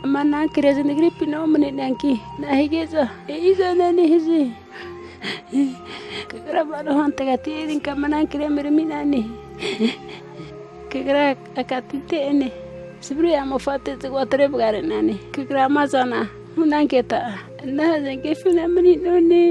ama ana krea znagripina omne'neanki, nahige'za e'izana nehaze? Kagrama nohantegati erinkama ana krea meraminane. Kagra akatite'ene, sabri'amofate zgo atre vgare'nane. Kagrama zana hunanketa, ana hazenkefina mani'none.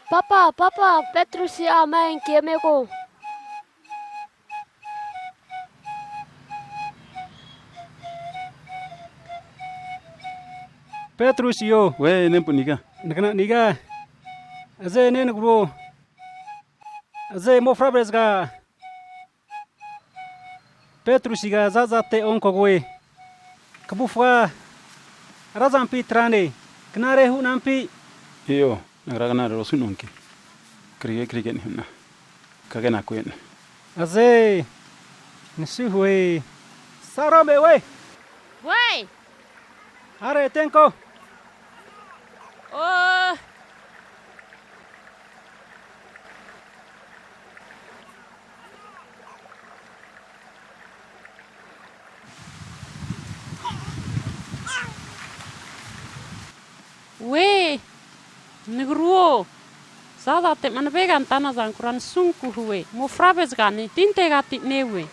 Papa, papa, Petrusi'a ama enke meko. Petrusio. We, nempuniga. Nagna'niga. Aze nenagruo. Aze mofavre zga. Petrusiga zazate onkogoe. Kavufga razampi trane, knare hu'nampi? E'o, nagra knare osu'noanki, krige krige nehuna, kagenaku e'noe. Aze, nasuhue. Sarome we! We! Are tenko. O. We, nagruo, zazatema navega antana zankura nasunku hue, mofavre zgane, tintegati neue.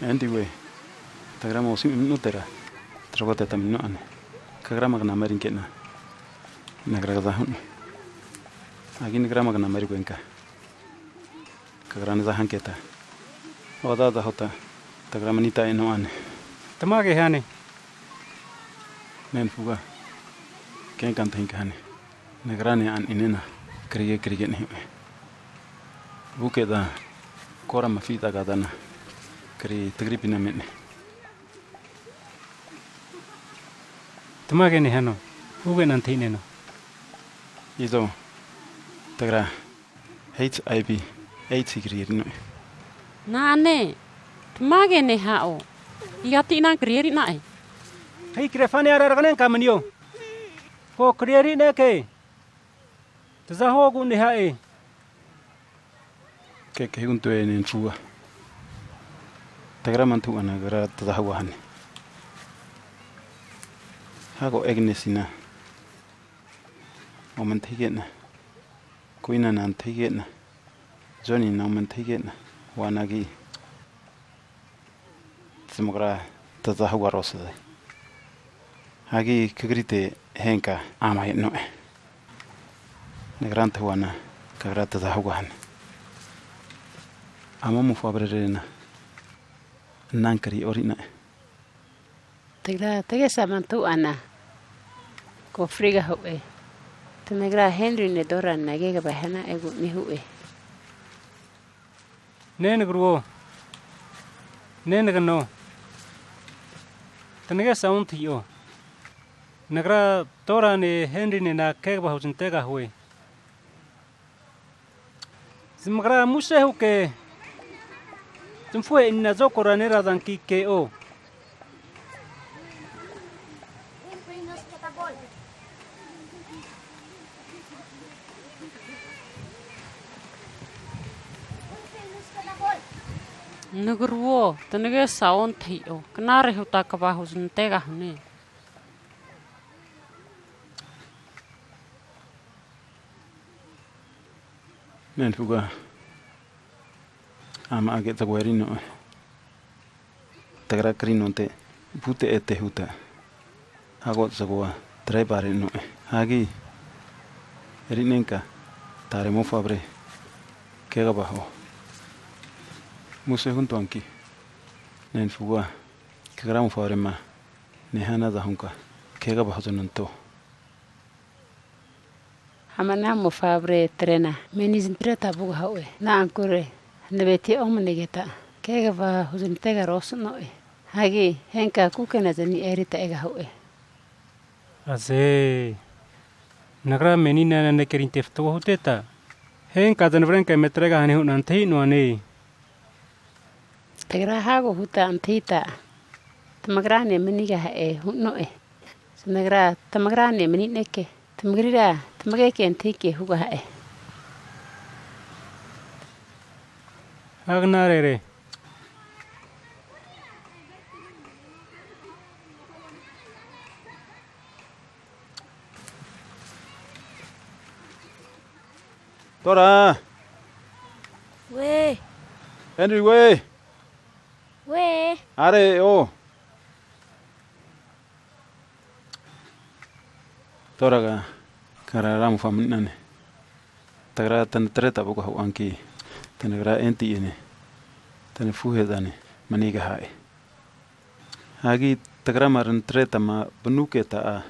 E'inti we, tagrama osi mani'notera, tragoteta mani'no'ane. Kagrama knama erinke'na, nagra kza hu'noe. Hagi nagrama knama eriguenka, kagra naza hanketa, ozaza huta, tagra manita e'no'ane. Tamage hane. Nenfuga, kenka antahinka hane. Nagrane a'ninena krige krige nehu'e. Vuke'za koramafi zagazana kri tagripina me'ne. Tamage nehano, huge'na antahineno. Izo, tagra H I V, AIDS kri eri'noe. Na'ane, tamage neha'o? Igati ana kri eri'na'e? Hai krefane ara raganenka manio. Ko kri eri'neke. Tazahuogu neha'e. Keke hugantoe nenfuga. Tagrama antahu'ana kagra taza hugahane. Hago Agnesina ome antahige'na, kuinana antahige'na, Jonina ome antahige'na huanagi, zamagra taza hugarosaze. Hagi kagrite henka ama e'no'e. Nagra antahuana kagra taza hugahane. Ama mofavrerena ana kri ori'na'e. Tagra tagesama antu'ana ko frigahu'e. Tanagra Henrine Dorana kegva hanaegu nehu'e. Nenagruo, nenagano, tanagesa ontahi'o. Nagra Dorane Henrinena kegva huzantegahue. Zamagra muse huke zmafuhe'nina zokora nerazanki ke'o. Nagruo, tanagesa ontahi'o, knare huta kva huzmantegahune. Nenfuga, ama'age zgo erino'e. Tagra krinonte vute ete huta hago zgoa draiva re'no'e. Hagi eri'nenka tare mofavre kegva huo. Muse huntoanki, nenfuga, kagra mofavrema nehanaza hunka kegva huzmanto. Ama ana mofavre atrena meni znantreta vugahu'e. Na'ankure hanaveti omanegeta kegva huzmantegara osno'e. Hagi henka kukena zani'a erita egahu'e. Aze, nagra menina naneke rinte fatgo huteta, henka zanavrenka eme atregahane hu'na antahi'noane. Tagra hago huta antahita, tamagrane manigaha'e hu'no'e. Zanagra tamagrane mani'neke, tamagrira tamageke antahike hugaha'e. Agnarere. Tora! We! Henry we! We! Are e'o! Toraga, kagra Ramofa mani'nane. Tagra tanatreta vugahu'anki, tanagra enti'ene, tanafuhe'zane manigaha'e. Hagi tagrama ranatretama vanuketa'a,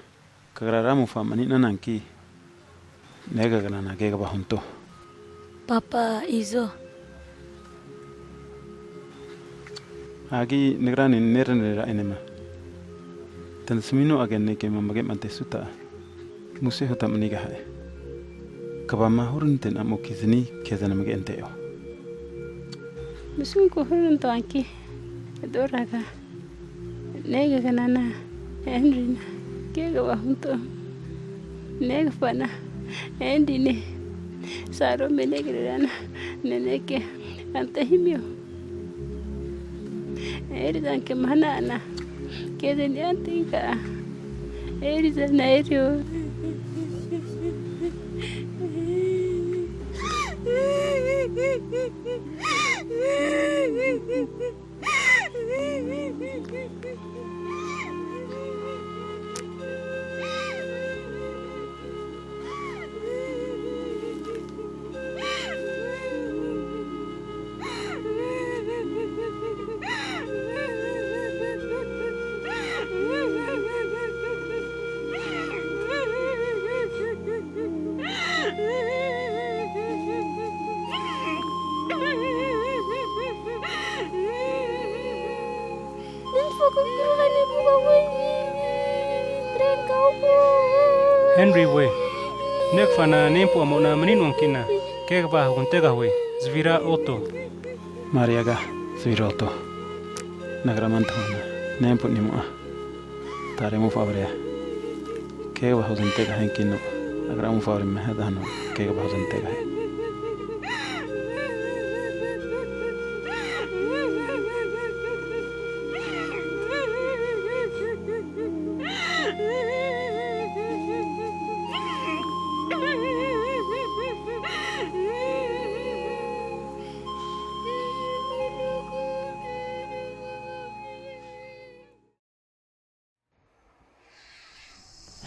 kagra Ramofa mani'nananki, negagnana kegva hunto. Papa izo. Hagi nagrane neranera enema tanasmino'a kema amagema antesuta'a, muse huta manigaha'e. Kvama huranante'namokizni kezana amage ante'o. Masunku huranantoanki, Doraga negagnana Henrina kegva hunto. Negfana Henrine, Sarome negrerana naneke antahimio. Erizankema hana'ana kezania antinka erizana erio. Henry we, negfana nempu'amona mani'noankina kegva hugantegahue, zvira oto. Mariaga, zvira oto. Nagrama antahuana, nempu'nimo'a tare mofavrea kegva huzmantegahiankino, agra mofavrema hiazahano kegva huzmantegahie.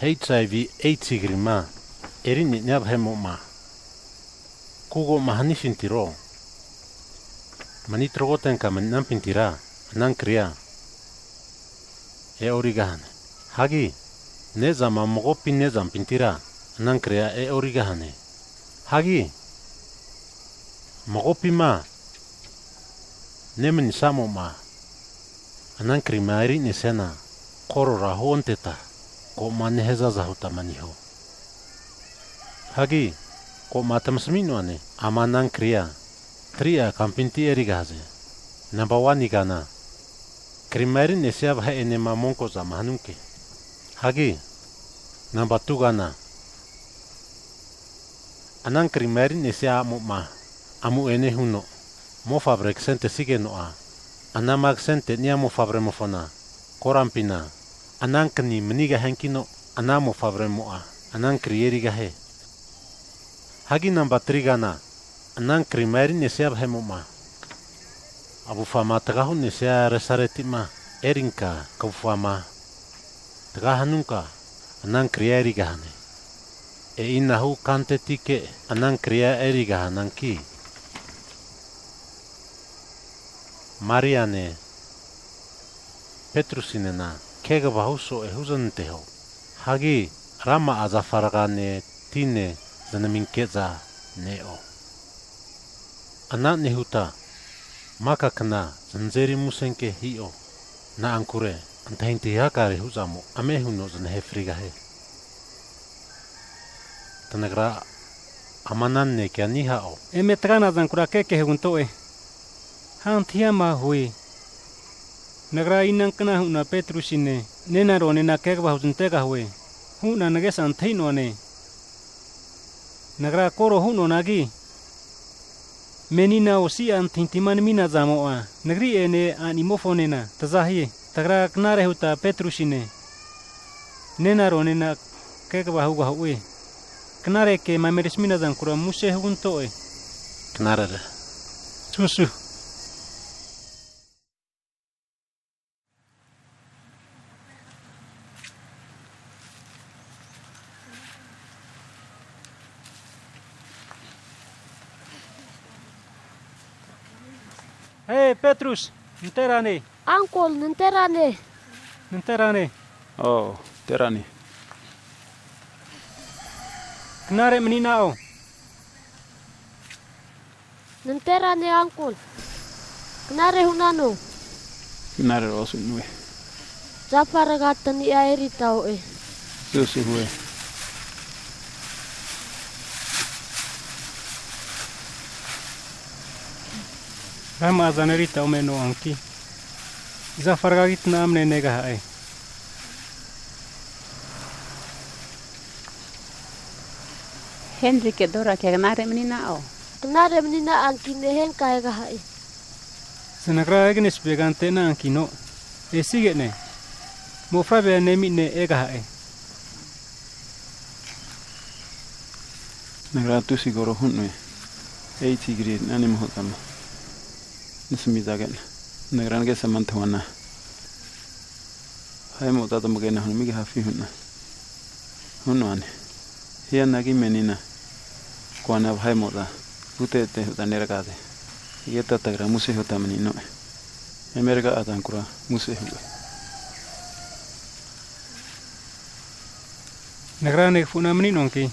H I V, AIDS krima eri'nenia vahe'mo'ma kugoma hanifintiro, mani tragotenka mani'nampintira ana kria e'origahane. Hagi ne'zama magopi nezampintira ana kria e'origahane. Hagi magopima nemanisamo'ma ana krima eri'nesiana, korora huonteta ko'ma nehazaza huta maniho. Hagi ko'ma tamasmi'noane, ama ana kria tri'a kampinti erigahaze. Namba wanigana krima eri'nesia vahe'enema monko'zama hanunke. Hagi namba tugana ana krima eri'nesia a'mo'ma amu'ene huno mofavre ksentesigeno'a, anama ksentenia mofavremofona korampina ana kni manigahiankino, ana mofavremo'a ana kri erigahie. Hagi namba trigana ana krima eri'nesia vahe'mo'ma avufama tga hu'nesia resaretima erinka kavufama tga hanunka ana kria erigahane. E'inahu kantetike ana kria erigahananki, Mariane Petrusinena kegva hu so'e huzanteho. Hagi rama'a zafa rgane tine znaminke'za ne'o. Ana nehuta maka kna zanazeri musenke hi'o, na'ankure antahintahi hakare hu'zamo ame huno znahe frigahie. Tanagra ama ana nanekea niha'o? Eme tgana zankura keke huganto'e. Ha' antahi ama hue. Nagra inankna hu'na Petrusine, nenaro nena kegva huzantegahue hu'na nagesa antahi'noane. Nagra koro hu'noanagi, menina osi'a antahintima naminazamo'a, nagri'ene a'nimofonena tazahie. Tagra knare huta Petrusine, nenaro nena kegva hugahu'e. Knare kema emerisminazankura muse huganto'e. Knarere, susu. He, Petrus, nanterane. Ankol, nanterane. Nanterane. O, nanterane. Knare mani'na'o? Nanterane ankol. Knare hu'nano? Knare osu'noe. Zafa rga tani'a erita o'e. Susu hue. Rama'a zana erita omeno'anki, zafa rgagitna amne negaha'e. Henrike Dorake knare mani'na'o? Knare mani'na'anki nehenka egaha'e. Znagra Agnes vega ante'na'ankino esige'ne, mofavrea nemine egaha'e. Nagra tusi koro hu'noe, e'i tigri nanima hutama nasamizage'na, nagra nagesama antahuana, vahe'mo'za tamagena hunamigahafi hu'na hu'noane. Hianagi menina, koana vahe'mo'za rutete hu'za nergaze. Higeta tagra muse huta mani'no'e. Eme rga'a zankura muse hu'e. Nagra negafu'na mani'noanki,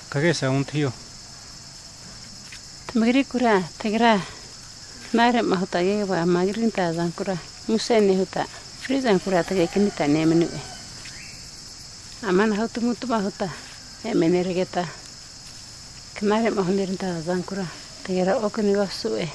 kagesa ontahio. Tamagrikura tagra knare'ma huta kegvama kririnta zankura muse nehuta, frizankura tagekamita nemanu'e. Amanahu tamutma huta eme nergeta, knare'ma hunerinta zankura tagra okaniga osu'e.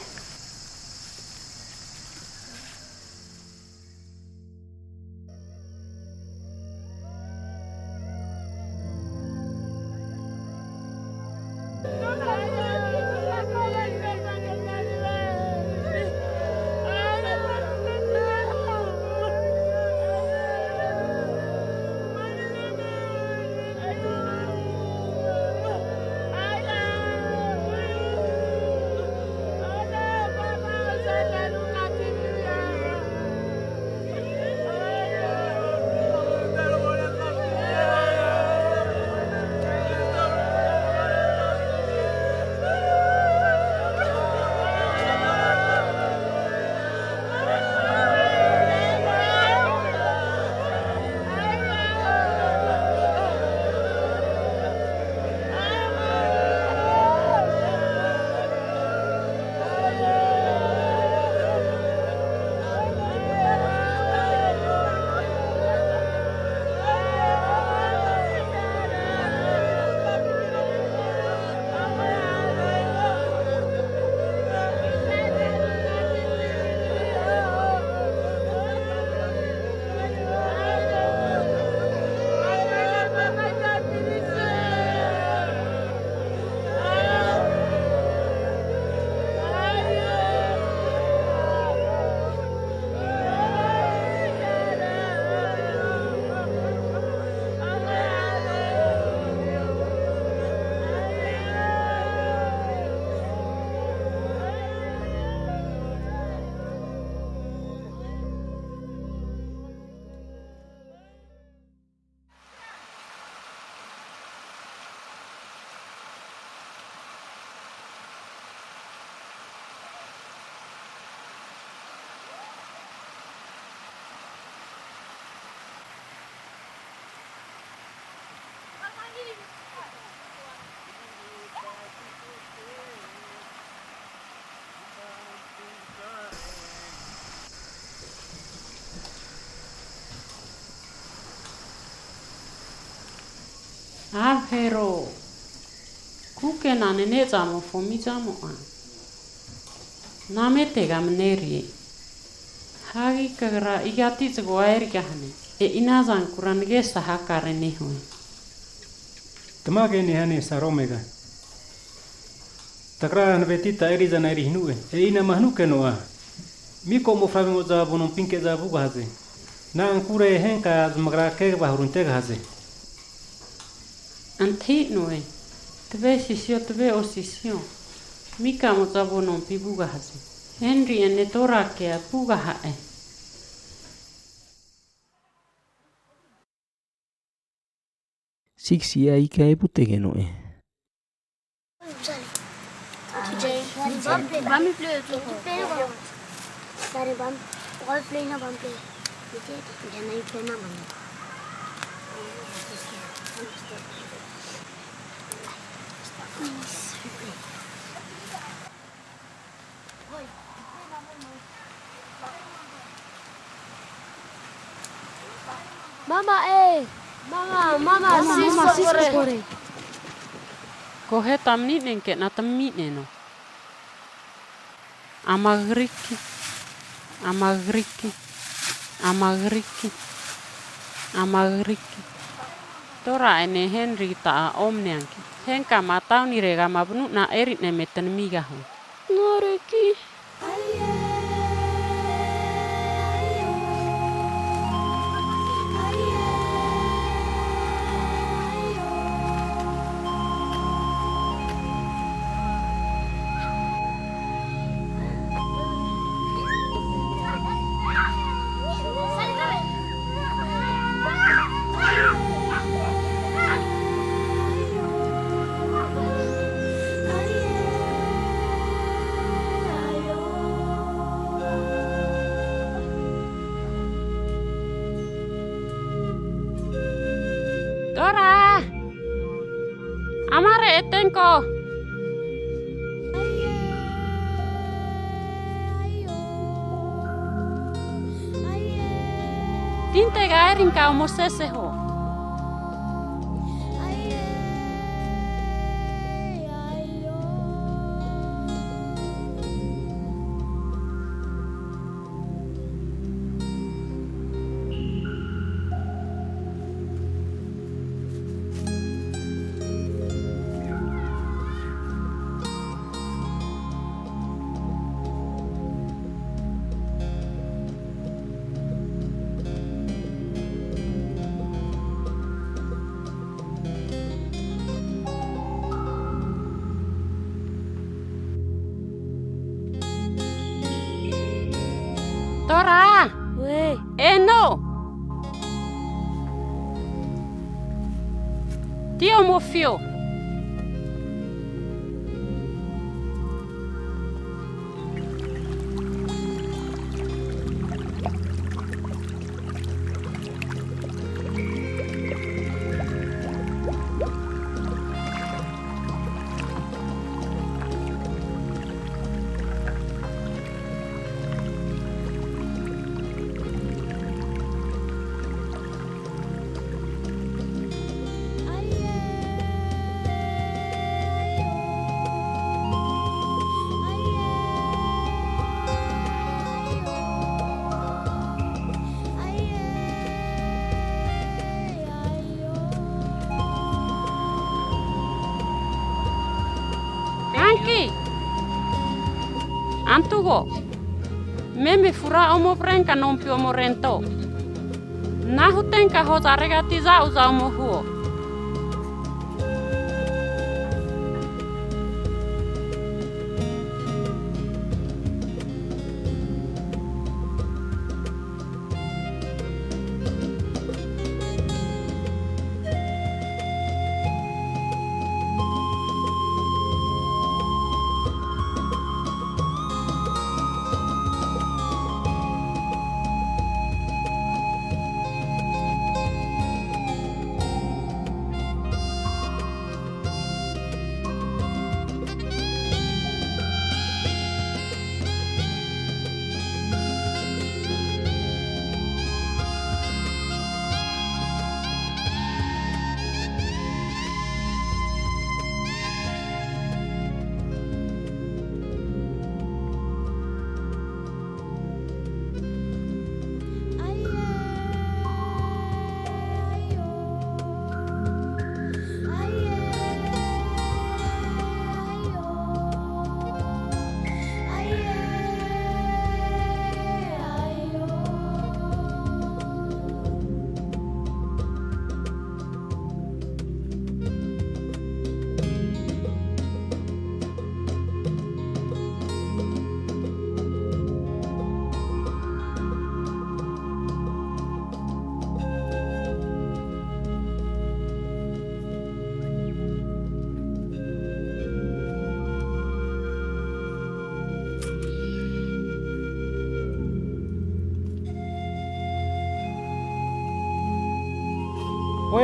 Ahero, kukenane ne'zamofo mizamo'a nametega manerie? Hagi kagra igati zgoa erigahane? E'i ana zankura nagesa hakare nehue. Tamage nehane Saromega. Tagra hanavetita eri'zana eri hanu'e. E'inama hanukeno'a, miko mofavremo'za avonompinke'za vugahaze. Na'ankure henka zamagra kegva hurantegahaze. Antahi'noe, tave sisio, tave osisio, mikamo'za avonompi vugahaze. Henri'ene Torakea vugaha'e. Six a ika evutegeno'e. Mama e! Mama, mama, mama, sis kokore. Koheta mani'nenke'na tami'neno. Ama kagriki, ama kagriki, ama kagriki, ama kagriki. Tora'ene Henrita'a omneanki, henkama tauniregama vanu'na eri'neme tanamigahue. Noreki. Dora! Amare etenko! Tintega erinka ome seseho. Dora! Ue. Eno! Ti ome afio. Hanki antahugo, meme afura ome avrenka nompi ome rento. Ana hutenka hozaregati za'uza ome huo.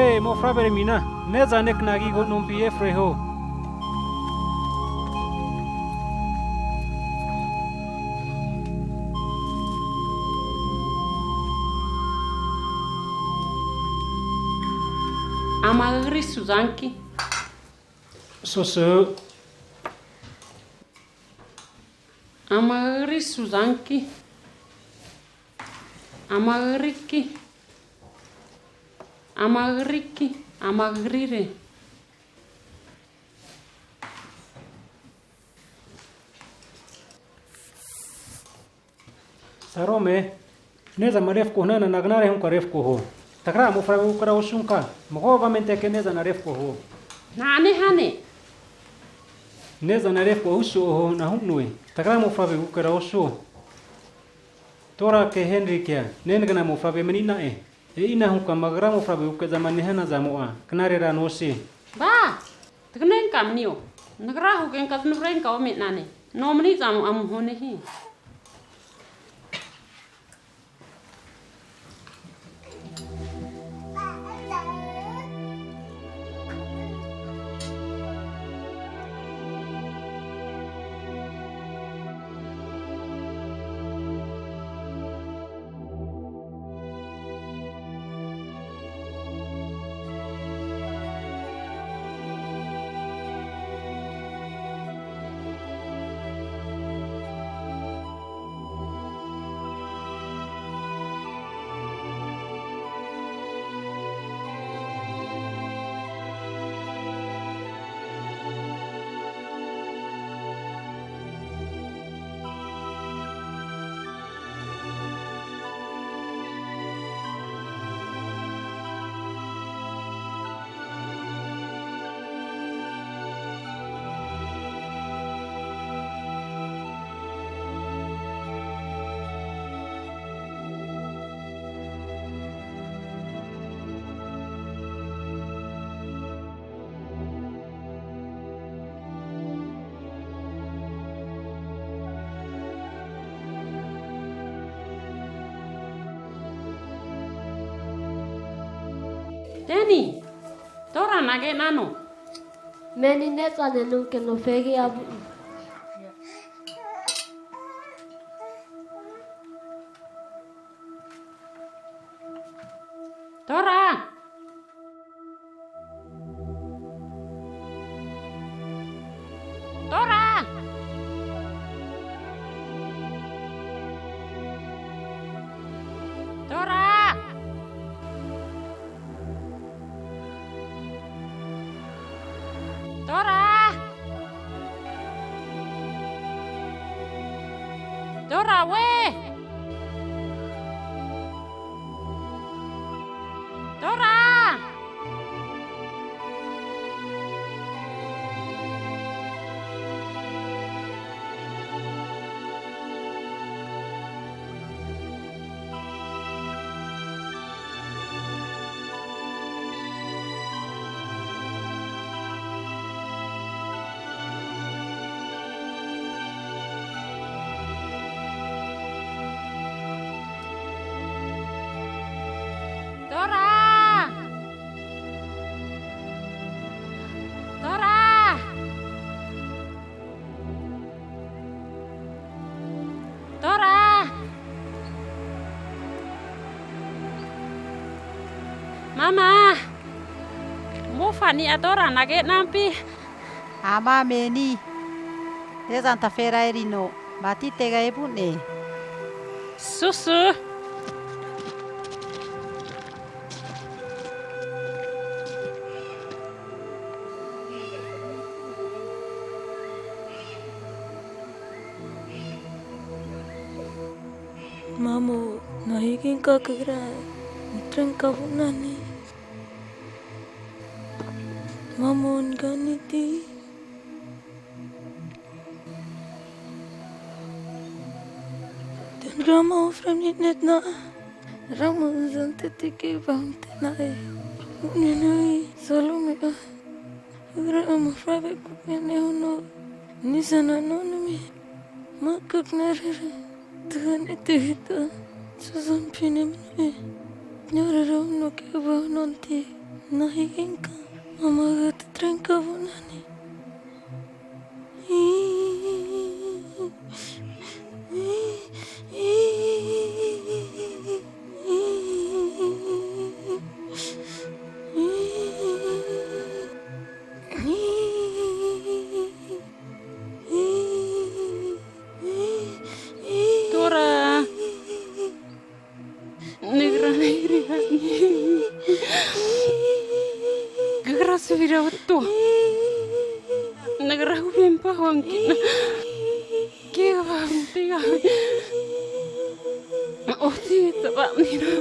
E, mofavre mina, ne'za nekna agigo nompi efreho. Ama kagri suzanki. Susu. Ama kagri suzanki. Ama kagriki. Ama kagriki. Ama kagrire. Sarome, ne'zama refko hanana knare hunka refko huo. Tagra mofavre kukera osunka, mago avamente ke ne'zana refko huo. Na'ane hane? Ne'zana refko husuo huo, nahu'noe. Tagra mofavre kukera osuo. Tora ke Henrikea, nenagna mofavre mani'na'e. E'ina hunkama kagra mofavre kukezama nehana zamo'a, knarera nosie. Ba! Tagnenka manio. Nagra hugenka zanavrenka ome'nane. Nomani'zamo'a amuho nehie. Teni, Torana ke'nano. Meni ne'za nenunkeno fegi'a vu'ne. Tora! Tora! Tora! Tora! Tora we! Tora! Tora! Tora! Tora! Mama! Mofani'a Torana ke'nampi? Ama meni. Tezantafera erino matitega evu'ne. Susu! Mamo, nahigenka kagra natrenka vu'nane? Mamo, naganiti? Nagrama ofre mani'netna, Ramo azanteti keva hunte'na'e. U'nenoi Salome'a, Agra'a mofavre kuke nehuno nisana nonamie. Maka knarera tagane tagita suzampi nemano'e. Kniorera huno keva hunonte. Nahigenka mamaga tatrenka vu'nane? Tora. Nagra nairi ha'ne. Kagra savira vato. Nagra huvempa huankina kegva huntegahue. Oti tava'nira